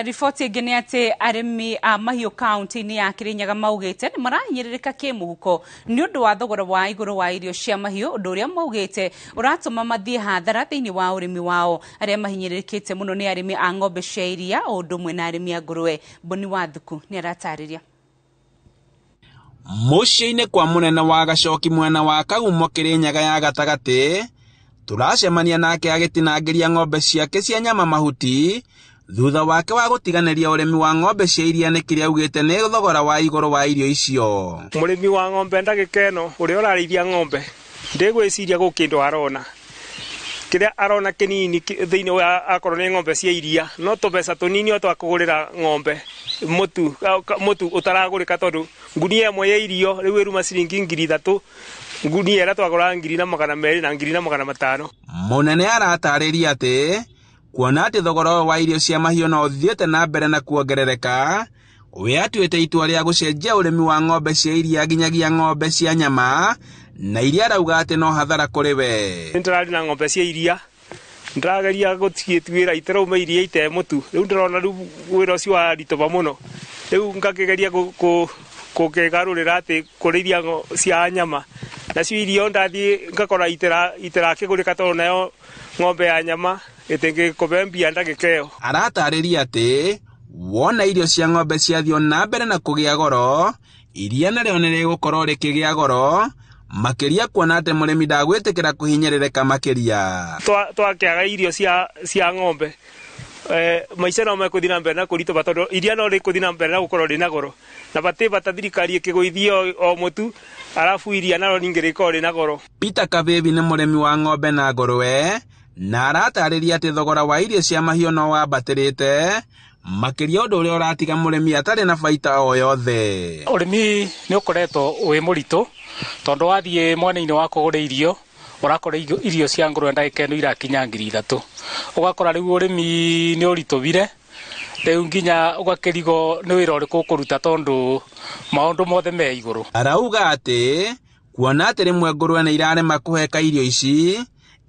Riboti ĩngĩ nĩ atĩ arĩmi a mahiũ kaunti-inĩ ya Kĩrĩnyaga maugĩte nĩ marahinyĩrĩrĩka kĩmũhuko nĩ ũndũ wa thogora wa igũrũ wa irio cia mahiũ, ũndũ ũrĩa maugĩte ũratũma mathiĩ hathara thĩinĩ wa ũrĩmi wao. Arĩa mahinyĩrĩrĩkĩte mũno nĩ arĩmi a ng'ombe cia iria o ũndũ ũmwe na arĩmi a ngũrwe. Boni Wathuku nĩ aratarĩria. Mũciĩ-inĩ kwa mũnene wa Gacoki mwena wa Kagumo Kĩrĩnyaga ya gatagatĩ, tũracemania nake agĩtinangĩria ng'ombe ciake cia nyama mahuti thutha wake wa gũtiganĩria ũrĩmi wa ng'ombe cia iria nĩ kĩrĩa augĩte nĩ thogora wa igũrũ wa irio icio. Mũrĩmi wa ng'ombe ndagĩka ĩno ũrĩa ũrarĩithia ng'ombe ndĩgwĩciria gwĩ kĩndũ arona, kĩrĩa arona kĩnini thĩinĩ wa akorwo nĩ ng'ombe cia iria no tũbeca tũnini o twa kũgũrĩra ng'ombe mũtu ũtaragũrĩka tondũ ngunia ĩmwe ya irio rĩu ĩruma ciringi 3,000, ngunia ĩrĩa twagũraga 1,200 na 1,500. Mũnene aratarĩria atĩ kuona atĩ thogora ũyũ wa irio cia mahiũ no ũthiĩte na mbere na kuongerereka, we atuĩte itua rĩa gũcenjia ũrĩmi wa ng'ombe cia iria nginyagia ng'ombe cia nyama na iria arauga atĩ no hathara kũrĩ we. Nĩndĩrarĩ na ng'ombe cia iria ndĩrageria gũciĩtuĩra itarauma iria ite mũtu, rĩu ndĩrona rĩu wĩra ũcio waritũha mũno, rĩu ngakĩgeria gũkĩgarũrĩra atĩ kũrĩithia cia nyama nacio irio ndathiĩ ngakora itirakĩgũrĩka tondũ nayo ng'ombe ya nyama ĩtĩngĩkũbe mbia ndagĩka ĩyo. Aratarĩria atĩ wona irio cia ng'ombe ciathiĩ na mbere na kũgĩa goro, iria narĩo nĩrĩgũkorwo rĩkĩgĩa goro makĩria kuona atĩ mũrĩmi ndagwĩtĩkĩra kũhinyĩrĩrĩka makĩria. Twakĩaga irio cia ng'ombe maica no mekũthiĩ na mbere na kũritũha tondũ iria no rĩkũthiĩ na mbere na gũkorwo rĩna goro na batĩ bata thirikari ĩkĩgũithia o mũtu arabu iria narĩo ningĩ rĩkorwo rĩna goro. Peter Kabibi nĩ mũrĩmi wa ng'ombe na ngũrwe na aratarĩria atĩ thogora wa irio cia mahiũ no wambatĩrĩte makĩria ũndũ ũrĩa ũratiga mũrĩmi atarĩ na baita o yothe. Ũrĩmi nĩ ũkoretwo wĩ mũritũ tondũ wathiĩ mwena-inĩ wa kũgũra irio ũrakora irio cia ngũrwe ndagĩka ĩno irakinya 3,000, ũgakora rĩu ũrĩmi nĩ ũritũhire, rĩu nginya ũgakĩrigwo nĩ wĩra ũrĩkũ ũkũruta tondũ maũndũ mothe me igũrũ. Arauga atĩ kuona atĩ rĩmwe ngũrwe nĩ irarema kũheka irio ici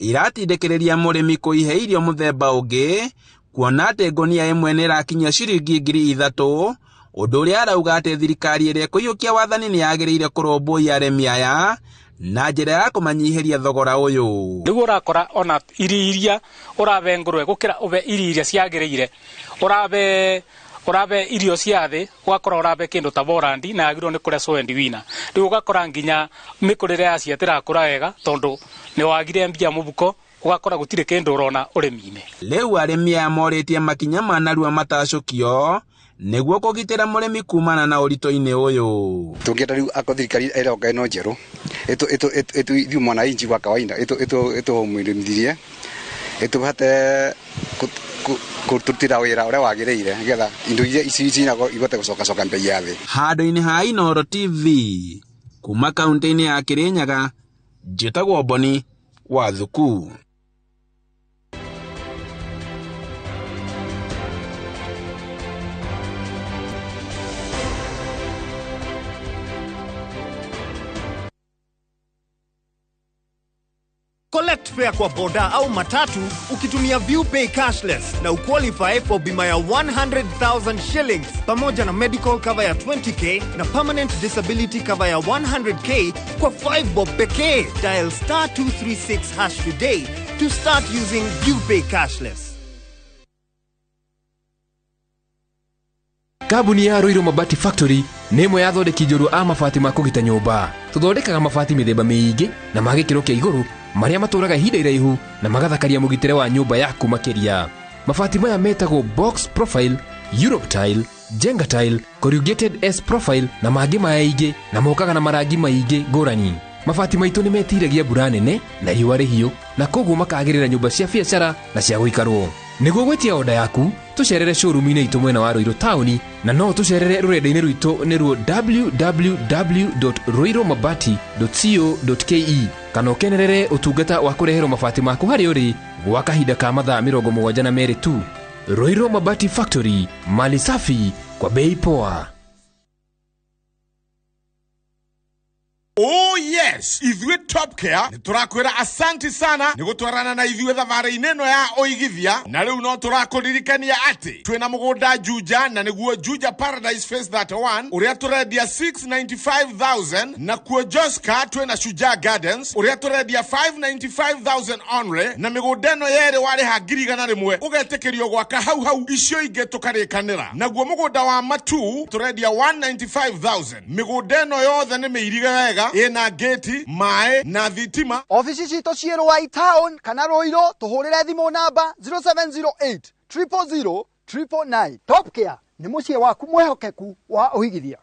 iratindĩkĩrĩria mũrĩmi kũihe irio mũthemba ũngĩ, kuona atĩ ngũnia ĩmwe nĩ ĩrakinyia ciringi 3,000, ũndũ ũrĩa arauga atĩ thirikari ĩrĩa ĩkũiyũkia wathani nĩ yagĩrĩire kũrũmbũiya arĩmi aya na njĩra ya kũmanyihĩria thogora ũyũ. Rĩu ũrakora ona irio iria ũrabe ngũrwe gũkĩra ũbe irio iria ciagĩrĩire, ũrabe irio cia thĩ ũgakora ũrabe kĩndũ ta borandi na yagĩrĩirwo nĩ kũrĩa soendi wina, rĩu ũgakora nginya mĩkũrĩre yacio ĩtirakũra wega tondũ nĩ wagire mbia mũbuko, ũgakora gũtirĩ kĩndũ ũrona ũrĩmi-inĩ. Rĩu arĩmi aya morĩtie makinya ma narua matacũkio nĩguo kũgitĩra mũrĩmi kumana na ũritũ-inĩ ũyũ. Tũngĩenda rĩu akorwo thirikari ĩroka ĩno njerũ ithuĩ mwananchi wa kawaida ĩtũmĩrĩmithirie ĩtũhate kũtũrutĩra wĩra ũrĩa wagĩrĩire nĩgetha indo iria ici cinagwo ihote gũcokacoka mbei ya thĩ. Handũ-inĩ ha Inooro TV kuma kaunti-inĩ ya Kĩrĩnyaga, njĩtagwo Boni Wathuku. Collect fare kwa boda au matatu ukitumia ViewPay cashless na uqualify for bima ya 100,000 shillings pamoja na medical cover ya 20K na permanent disability cover ya 100K kwa 5 bob pekee. Dial star 236 hash today to start using ViewPay cashless. Kambuni ya Ruiru Mabati Factory nĩ ĩmwe ya athondeki njorua a mabati ma kũgita nyũmba. Tũthondekaga mabati mĩthemba mĩingĩ na ma gĩkĩro kĩa igũrũ marĩa matũraga ihinda iraihu na magathakaria mũgitĩre wa nyũmba yaku makĩria. Mabati maya metagwo box profile, Europe tile, Jenga tile, corrugated S profile na mangĩ maingĩ na mokaga na marangi maingĩ ngũrani. Mabati maitũ nĩ metiragia mbura nene na riũa rĩhiũ na koguo makagĩrĩra nyũmba cia biacara na cia gũikarwo. Nĩguo gwĩtia oda yaku tũcerere showroom-inĩ itũ mwena wa Ruiru taũni na no tũcerere rũrenda-inĩ rwitũ nĩruo www.ruirumabati.co.ke kana ũkenerere ũtungata wa kũreherwo mabati maku harĩa ũrĩ gwa kahinda ka mathaa 72 tu. Ruiru Mabati Factory, mali safi kwa bei poa. Oh yes, ithuĩ Top Care nĩ tũrakwĩra asanti sana nĩ gũtwarana na ithuĩ thabarĩ-inĩ ĩno ya ũigithia, na rĩu no tũrakũririkania atĩ twĩna mũgũnda Juja na nĩguo Juja Paradise Phase 31 ũrĩa tũrendia 695,000, na kuo Joska twĩna Shujaa Gardens ũrĩa tũrendia 595,000 only, na mĩgũnda ĩno yerĩ warĩha 100,000 ũgetĩkĩrio gwaka hau hau, icio ingĩ tũkarĩkanĩra. Naguo mũgũnda wa Matu tũrendia 195,000. Mĩgũnda ĩno yothe nĩ mĩirige wega, ĩna gate, maĩ na thitima. Ofici citũ ciĩ Ruai town kana Ruiru, tũhũrĩre thimũ namba 0708 000 999. Top Care nĩ mũciĩ waku mwĩhokeku wa ũigithia.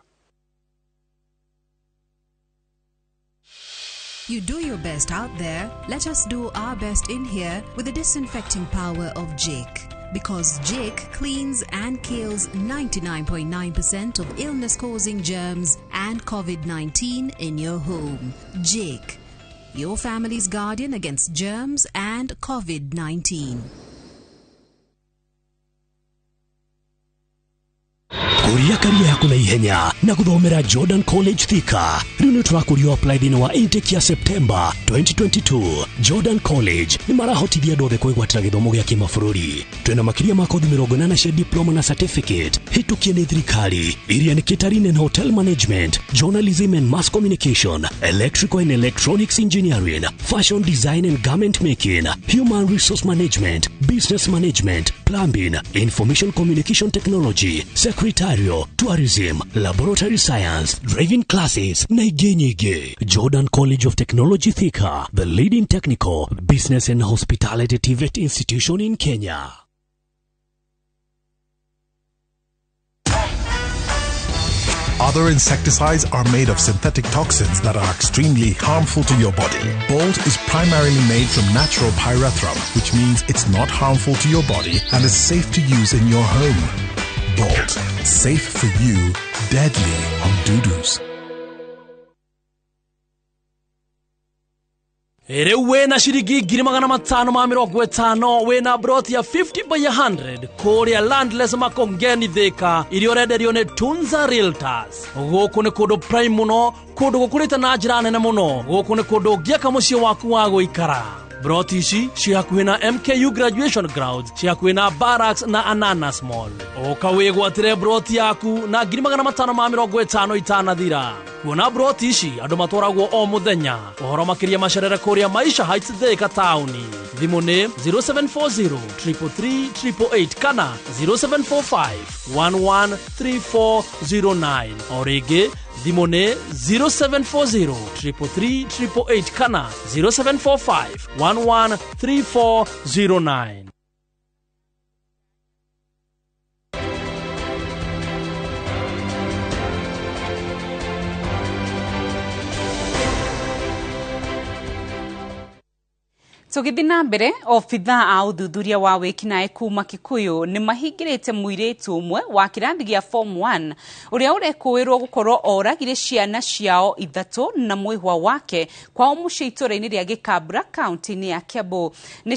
You do your best out there, let us do our best in here with the disinfecting power of Jake. Because Jake cleans and kills 99.9% of illness-causing germs and COVID-19 in your home. Jake, your family's guardian against germs and COVID-19. Kũria karia yaku na ihenya na gũthomera Jordan College Thika. Rĩu nĩ tũrakũrio apply thĩinĩ wa intake ya September 2022. Jordan College nĩ marahotithia andũ othe kwĩgwatĩra gĩthomo gĩa kĩmabũrũri. Twĩna makĩria ma kothi 80 cia diploma na certificate hĩtũkie nĩ thirikari, iria nĩ catering and hotel management, journalism and mass communication, electrical and electronics engineering, fashion design and garment making, human resource management, business management, plumbing, information communication technology, secretarial, tourism, laboratory science, driving classes na ingĩ nyingĩ. Jordan College of Technology Thika, the leading technical, business and hospitality TVET institution in Kenya. Other insecticides are made of synthetic toxins that are extremely harmful to your body. Bolt is primarily made from natural pyrethrum, which means it's not harmful to your body and is safe to use in your home. Bolt, safe for you, deadly on dudus. Rĩu wĩna ciringi 550,000 wĩna broti ya 50 by 100 kũrĩa Landless Makongeni Thika iria ũrenderio nĩ Tunza Realtors. Gũkũ nĩ kũndũ prime mũno, kũndũ gũkũrĩte na njĩra nene mũno. Gũkũ nĩ kũndũ ũngĩaka mũciĩ waku wa gũikara. Broti ici ciĩ hakuhĩ na MKU Graduation Grounds, ciĩ hakuhĩ na Barracks na Ananas Mall. Ũka wĩgwatĩre broti yaku na 550,000 itanathira. Kuona broti ici andũ matwaragwo o mũthenya. Ũhoro makĩria macerere kũrĩa Maisha Heights Thika taũni. Thimũ nĩ 0740 333 888 kana 0745 113409. O rĩngĩ thimũ nĩ 0740 333 888 kana 0745 113409. Tũgĩthiĩ na mbere, obithaa a ũthuthuria wa wĩkinaĩ kuma Kikuyu nĩ mahingĩrĩte mũirĩtu ũmwe wa kĩrathi gĩa form 1 ũrĩa ũrekũĩrwo gũkorwo oragire ciana ciao 3 na mwĩhwa wake kwao mũciĩ itũũra-inĩ rĩa Gĩkambura kaunti-inĩ ya Kiambu. Nĩ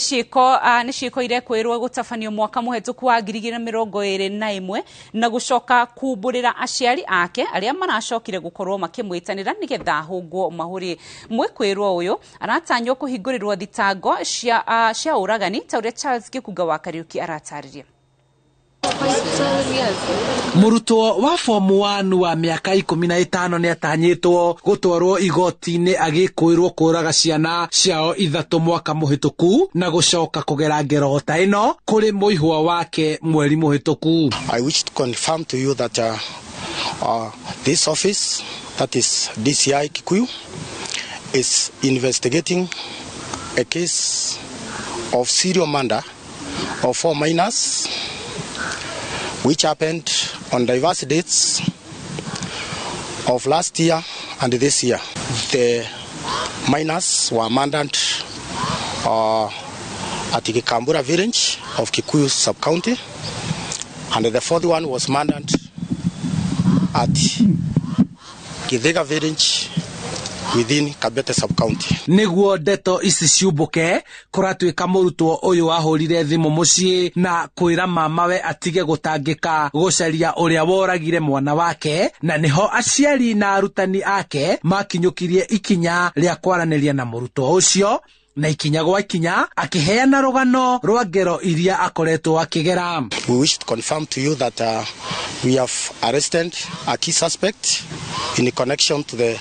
ciĩko irekũĩrwo gũtabanio mwaka mũhetũku wa 2021 na gũcoka kumbũrĩra aciari ake arĩa maracokire gũkorwo makĩmwĩtanĩra nĩgetha ahũngwo mahũri. Mwĩkũĩrwo ũyũ aratanywo kũhingũrĩrwo thitango cia ũragani ta ũrĩa Charles Gĩkunga wa Kariuki aratarĩria. Mũrutwo wa form 1 wa mĩaka 15 nĩ atanyĩtwo gũtwarwo igoti-inĩ agĩkũĩrwo kũraga ciana ciao 3 mwaka mũhĩtũku na gũcoka kũgera ngero ta ĩno kũrĩ mũihwa wake mweri mũhĩtũku. I wish to confirm to you that this office, that is DCI Kikuyu, is investigating a case of serial murder of 4 minors, which happened on diverse dates of last year and this year. The minors were murdered at Gikambura village of Kikuyu sub-county, and the fourth one was murdered at Githega village within Kabete sub-county. Nĩguo ndeto ici ciumbũke, kũratuĩka mũrutwo ũyũ wahũrire thimũ mũciĩ na kwĩra mamawe atige gũtangĩka gũcaria ũrĩa woragire mwana wake, na nĩho aciari na arutani ake makinyũkirie ikinya rĩa kwaranĩria na mũrutwo ũcio, na ikinya gwa ikinya akĩheana rũgano rwa ngero iria akoretwo akĩgera. We wish to confirm to you that we have arrested a key suspect in connection to the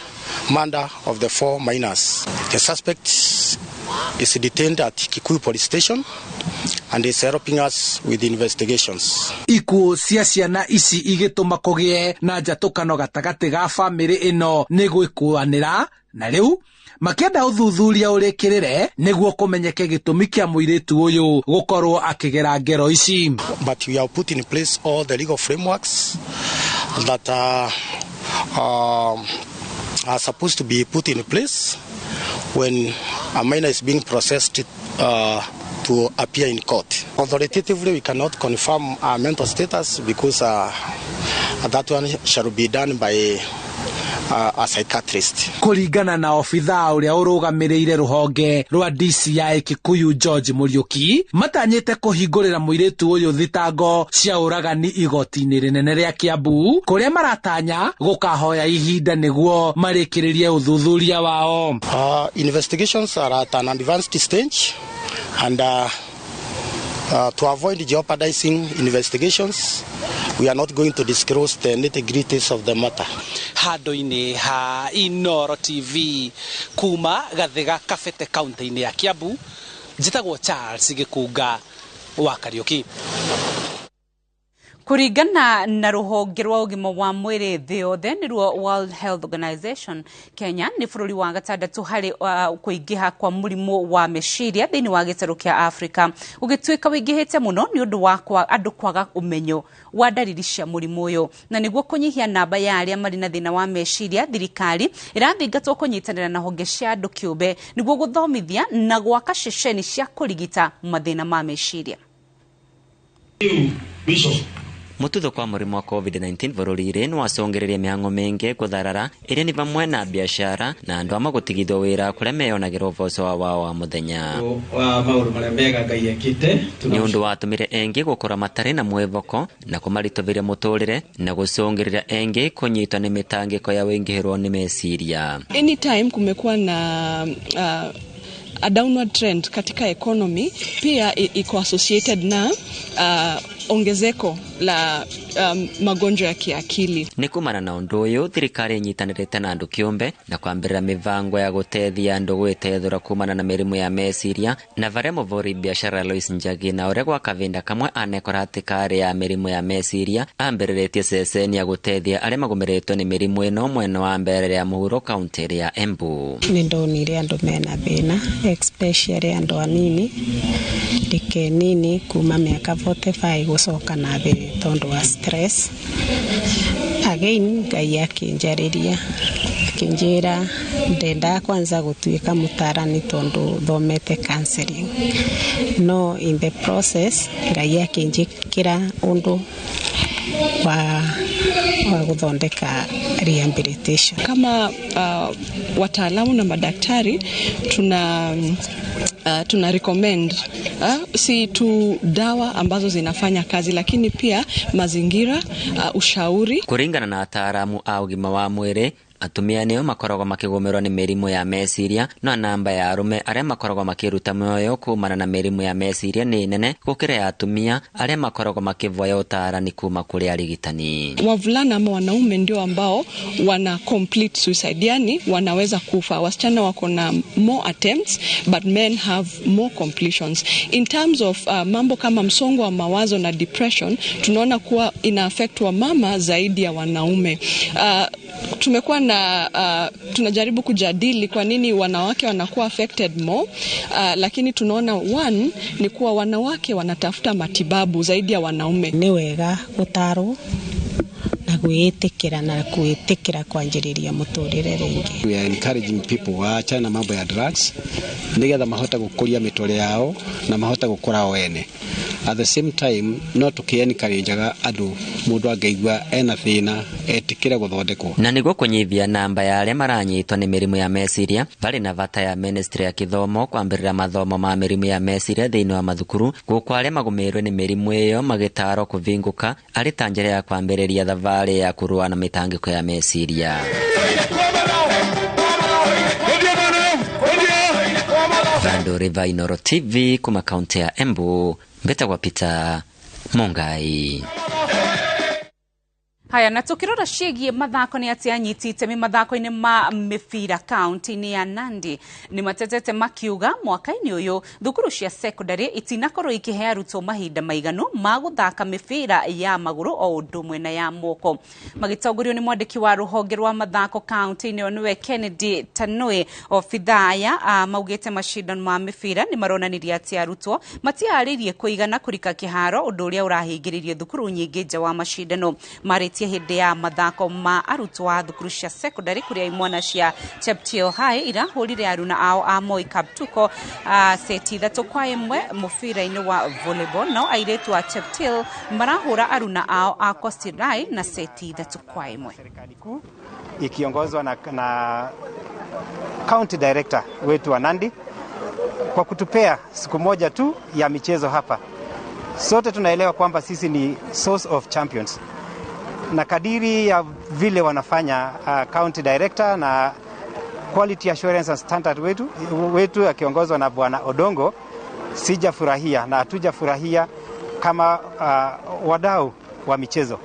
murder of the 4 minors. The suspect is detained at Kikuyu police station and is helping us with investigations. Ikuũ cia ciana ici igĩtũma kũgĩe na njatũkano gatagatĩ ga bamĩrĩ ĩno nĩ gwĩkũanĩra, na rĩu makĩenda ũthuthuria ũrĩkĩrĩre nĩguo kũmenyeke gĩtũmi kĩa mũirĩtu ũyũ gũkorwo akĩgera ngero ici. But we have put in place all the legal frameworks that are supposed to be put in place when a minor is being processed to appear in court. Authoritatively, we cannot confirm our mental status because that one shall be done by a psychiatrist. Kũringana na obithaa ũrĩa ũrũgamĩrĩire rũhonge rwa DCI Kikuyu George Muriuki, matanyĩte kũhingũrĩra mũirĩtu ũyũ thitango cia ũragani igoti-inĩ rĩnene rĩa Kiambu, kũrĩa maratanya gũkahoya ihinda nĩguo marĩkĩrĩrie ũthuthuria wao. Investigations are at an advanced stage, and to avoid jeopardizing investigations, we are not going to disclose the nitty-gritties of the matter. Handũ-inĩ ha Inooro TV kuma Gathiga Kabete kaunti-inĩ ya Kiambu, njĩtagwo Charles Gĩkunga wa Kariuki. Kũringana na rũhonge rwa ũgima wa mwĩrĩ thĩ yothe nĩruo World Health Organization, Kenya nĩ bũrũri wa gatandatũ harĩ kũingĩha kwa mũrimũ wa meciria thĩinĩ wa gĩtarũ kĩa Afrika, ũgĩtuĩka wĩingĩhĩte mũno nĩ ũndũ wa andũ kwaga ũmenyo wa ndariri cia mũrimũ ũyũ. Na nĩguo kũnyihia namba ya arĩa marĩ na thĩna wa meciria, thirikari ĩrathingatwo kũnyitanĩra na honge cia andũ kĩũmbe nĩguo gũthomithia na gwaka ceceni cia kũrigita mathĩna ma meciria. Mututho kwa mũrimũ wa COVID-19 bũrũri-inĩ nĩwacũngĩrĩrie mĩhang'o mĩingĩ gũtharara ĩrĩa nĩ vamwe na biacara na andũ amwe gũtigithwo wĩra kũrĩa meyonagĩra ũboco wao wa mũthenya. Nĩ ũndũ watũmire engĩ gũkorwo matarĩ na mwĩvoko na kũmaritũvĩria mũtũrĩre na gũcũngĩrĩria engĩ kũnyitwo nĩ mĩtangĩko ya wĩingĩhĩrwo nĩ meciria. Anytime kumekuwa na a downward trend katika economy, pia iko associated na ongezeko la magonjwa ya kiakili. Nĩ kumana na ũndũ ũyũ, thirikari ĩnyitanĩrĩte na andũ kĩũmbe na kwambĩrĩra mĩbango ya gũteithia andũ gwĩtethũra kumana na mĩrimũ ya meciria, na varĩa mũvũri biacara Lois Njagi na ũrĩa gwa kavinda kamwe anekora hatĩka ya mĩrimũ ya meciria ambĩrĩrĩtie ceceni ya gũteithia arĩa magũmĩrĩtwo nĩ mĩrimũ ĩno mwena wa mbere ya mũhuro kaunti ya Embu. Nĩ ndonire andũ mena thĩna, especially andũ anini rike nini kuma mĩaka 45 gũcoka na thĩ tondũ wa stress. Again Ngai akĩnjarĩria Akinjira ndendaga kwanza gutuika mutarani tondu thomete counseling, no in the process Ngai akinjikira undu wa guthondeka rehabilitation. Kama wataalamu na madaktari tuna recommend si tu dawa ambazo zinafanya kazi, lakini pia mazingira, ushauri. Kuringana na ataaramu a ugima wa mwiri, atumia nio makoragwo makigumirwo ni mirimu ya meciria, no namba ya arume aria makoragwo makiruta mioyo kumana na mirimu ya meciria ni nene gukira ya atumia aria makoragwo makivoya utarani kuma kuri arigitani. Wavulana ama wanaume ndio ambao wana complete suicide, yani wanaweza kufa. Wasichana wako na more attempts but men have more completions. In terms of mambo kama msongo wa mawazo na depression, tunaona kuwa ina affect wa mama zaidi ya wanaume. Tumekuwa na tunajaribu kujadili kwa nini wanawake wanakuwa affected more, lakini tunaona one ni kuwa wanawake wanatafuta matibabu zaidi ya wanaume. Ni wega gutarwo na gwitikira na gwitikira kwanjiriria muturire ringi. We are encouraging people waachane na mambo ya drugs nigetha mahote gukuria mitore yao na mahote gukura wene. At the same time no tukiencourageaga andu mundu angeigua ena thina etikire guthondekwo. Na niguo kunyithia namba ya aria maranyitwo ni mirimu ya meciria, bari na bata ya ministry ya kithomo kwambirira mathomo ma mirimu ya meciria thiini wa mathukuru, guku aria magumirwe ni mirimu iyo magitarwo kuvinguka ari ta njira ya kwambiriria thabarĩ ya kurua na mitangiko ya meciria. Vandu River, Inooro TV, kuma kaunti ya Embu, mbetagwa Peter Mungai. Haya, na tukirora ciĩgiĩ mathako nĩ atĩ anyiti itemi mathako-inĩ ma mĩbira kaunti-inĩ ya Nandi nĩ matetete makiuga mwaka-inĩ ũyũ thukuru cia secondary itinakorwo ikĩhe arutwo mahinda maiganu ma gũthaka mĩbira ya magũrũ o ũndũ ũmwe na ya moko. Magĩtongorio nĩ mwandĩki wa rũhonge rwa mathako kaunti-inĩ ĩyo nĩwe Kennedy Tanui, obithaa aya maugĩte macindano ma mĩbira nĩ maronanirie atĩ arutwo matiarĩirie kũigana kũrika kĩharo, ũndũ ũrĩa ũrahingĩrĩirie thukuru nyingĩ nja wa macindano. Marĩ hĩndĩ ya mathako ma arutwo a thukuru cia secondary kũrĩa imwana cia Cheptil High irahũrire aruna ao a Moi Kaptuko seti 3-1 mũbira-inĩ wa volleyball, nao airĩtu a Cheptil marahũra aruna ao a Kostirai na seti 3-1. Serikali kuu ikiongozwa na county director wetu wa Nandi kwa kutupea siku moja tu ya michezo hapa. Sote tunaelewa kwamba sisi ni source of champions, na kadiri ya vile wanafanya county director na quality assurance and standard wetu akiongozwa na Bwana Odongo, sijafurahia na hatujafurahia kama wadau wa michezo.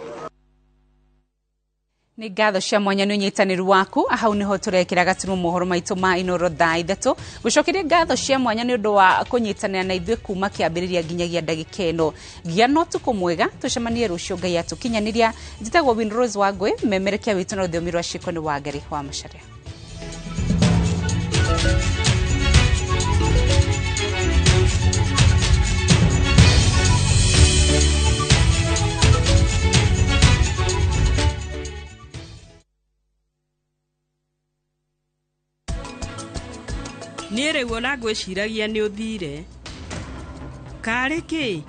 Nĩ ngatho cia mwanya nĩ ũnyitanĩru waku. Hau nĩho tũrekĩra gaturuma mohoro maitũ ma Inooro thaa 3. Gũcokeria ngatho cia mwanya nĩ ũndũ wa kũnyitanĩra na ithuĩ kuma kĩambĩrĩria nginyagia ndagĩka ĩno. Gĩa na ũtukũ mwega, tũcemanie rũciũ Ngai atũkinyanĩria. Njĩtagwo Winrose Wangũĩ, memerekia witũ na rũthiomi rwa ciĩko nĩ Wangari wa Macharia. Niĩ rĩu ona ngwĩciragia nĩ ũthire. Karĩ kĩ?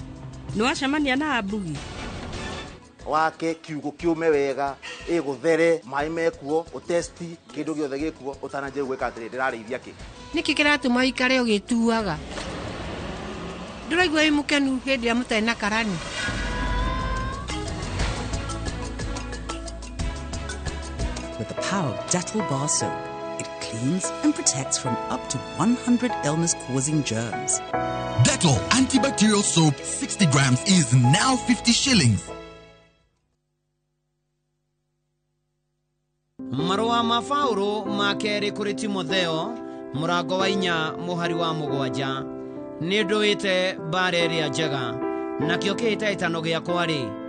Nĩwacemania na Mbugi? Wake kiugo kiume wega, ĩgũthere, maĩ mekuo, ũtesti, kĩndũ gĩothe gĩkuo, ũtananjia gwĩka atĩrĩ, ndĩrarĩithia kĩ. Nĩkĩ kĩratũma ũikare ũgĩtuaga? Ndũraigua wĩ mũkenu hĩndĩ ĩrĩa mũtarĩ na karani? With the power of Dettol bar soap, it cleans and protects from up to 100 illness-causing germs. Dettol antibacterial soap 60 grams is now 50 shillings. Marũa ma Paũlũ ma kerĩ kũrĩ Timotheo mũrango wa 4 mũhari wa 7. Nĩ ndũĩte mbara ĩrĩa njega, nakĩo kĩhĩtahĩtano gĩakwa-rĩ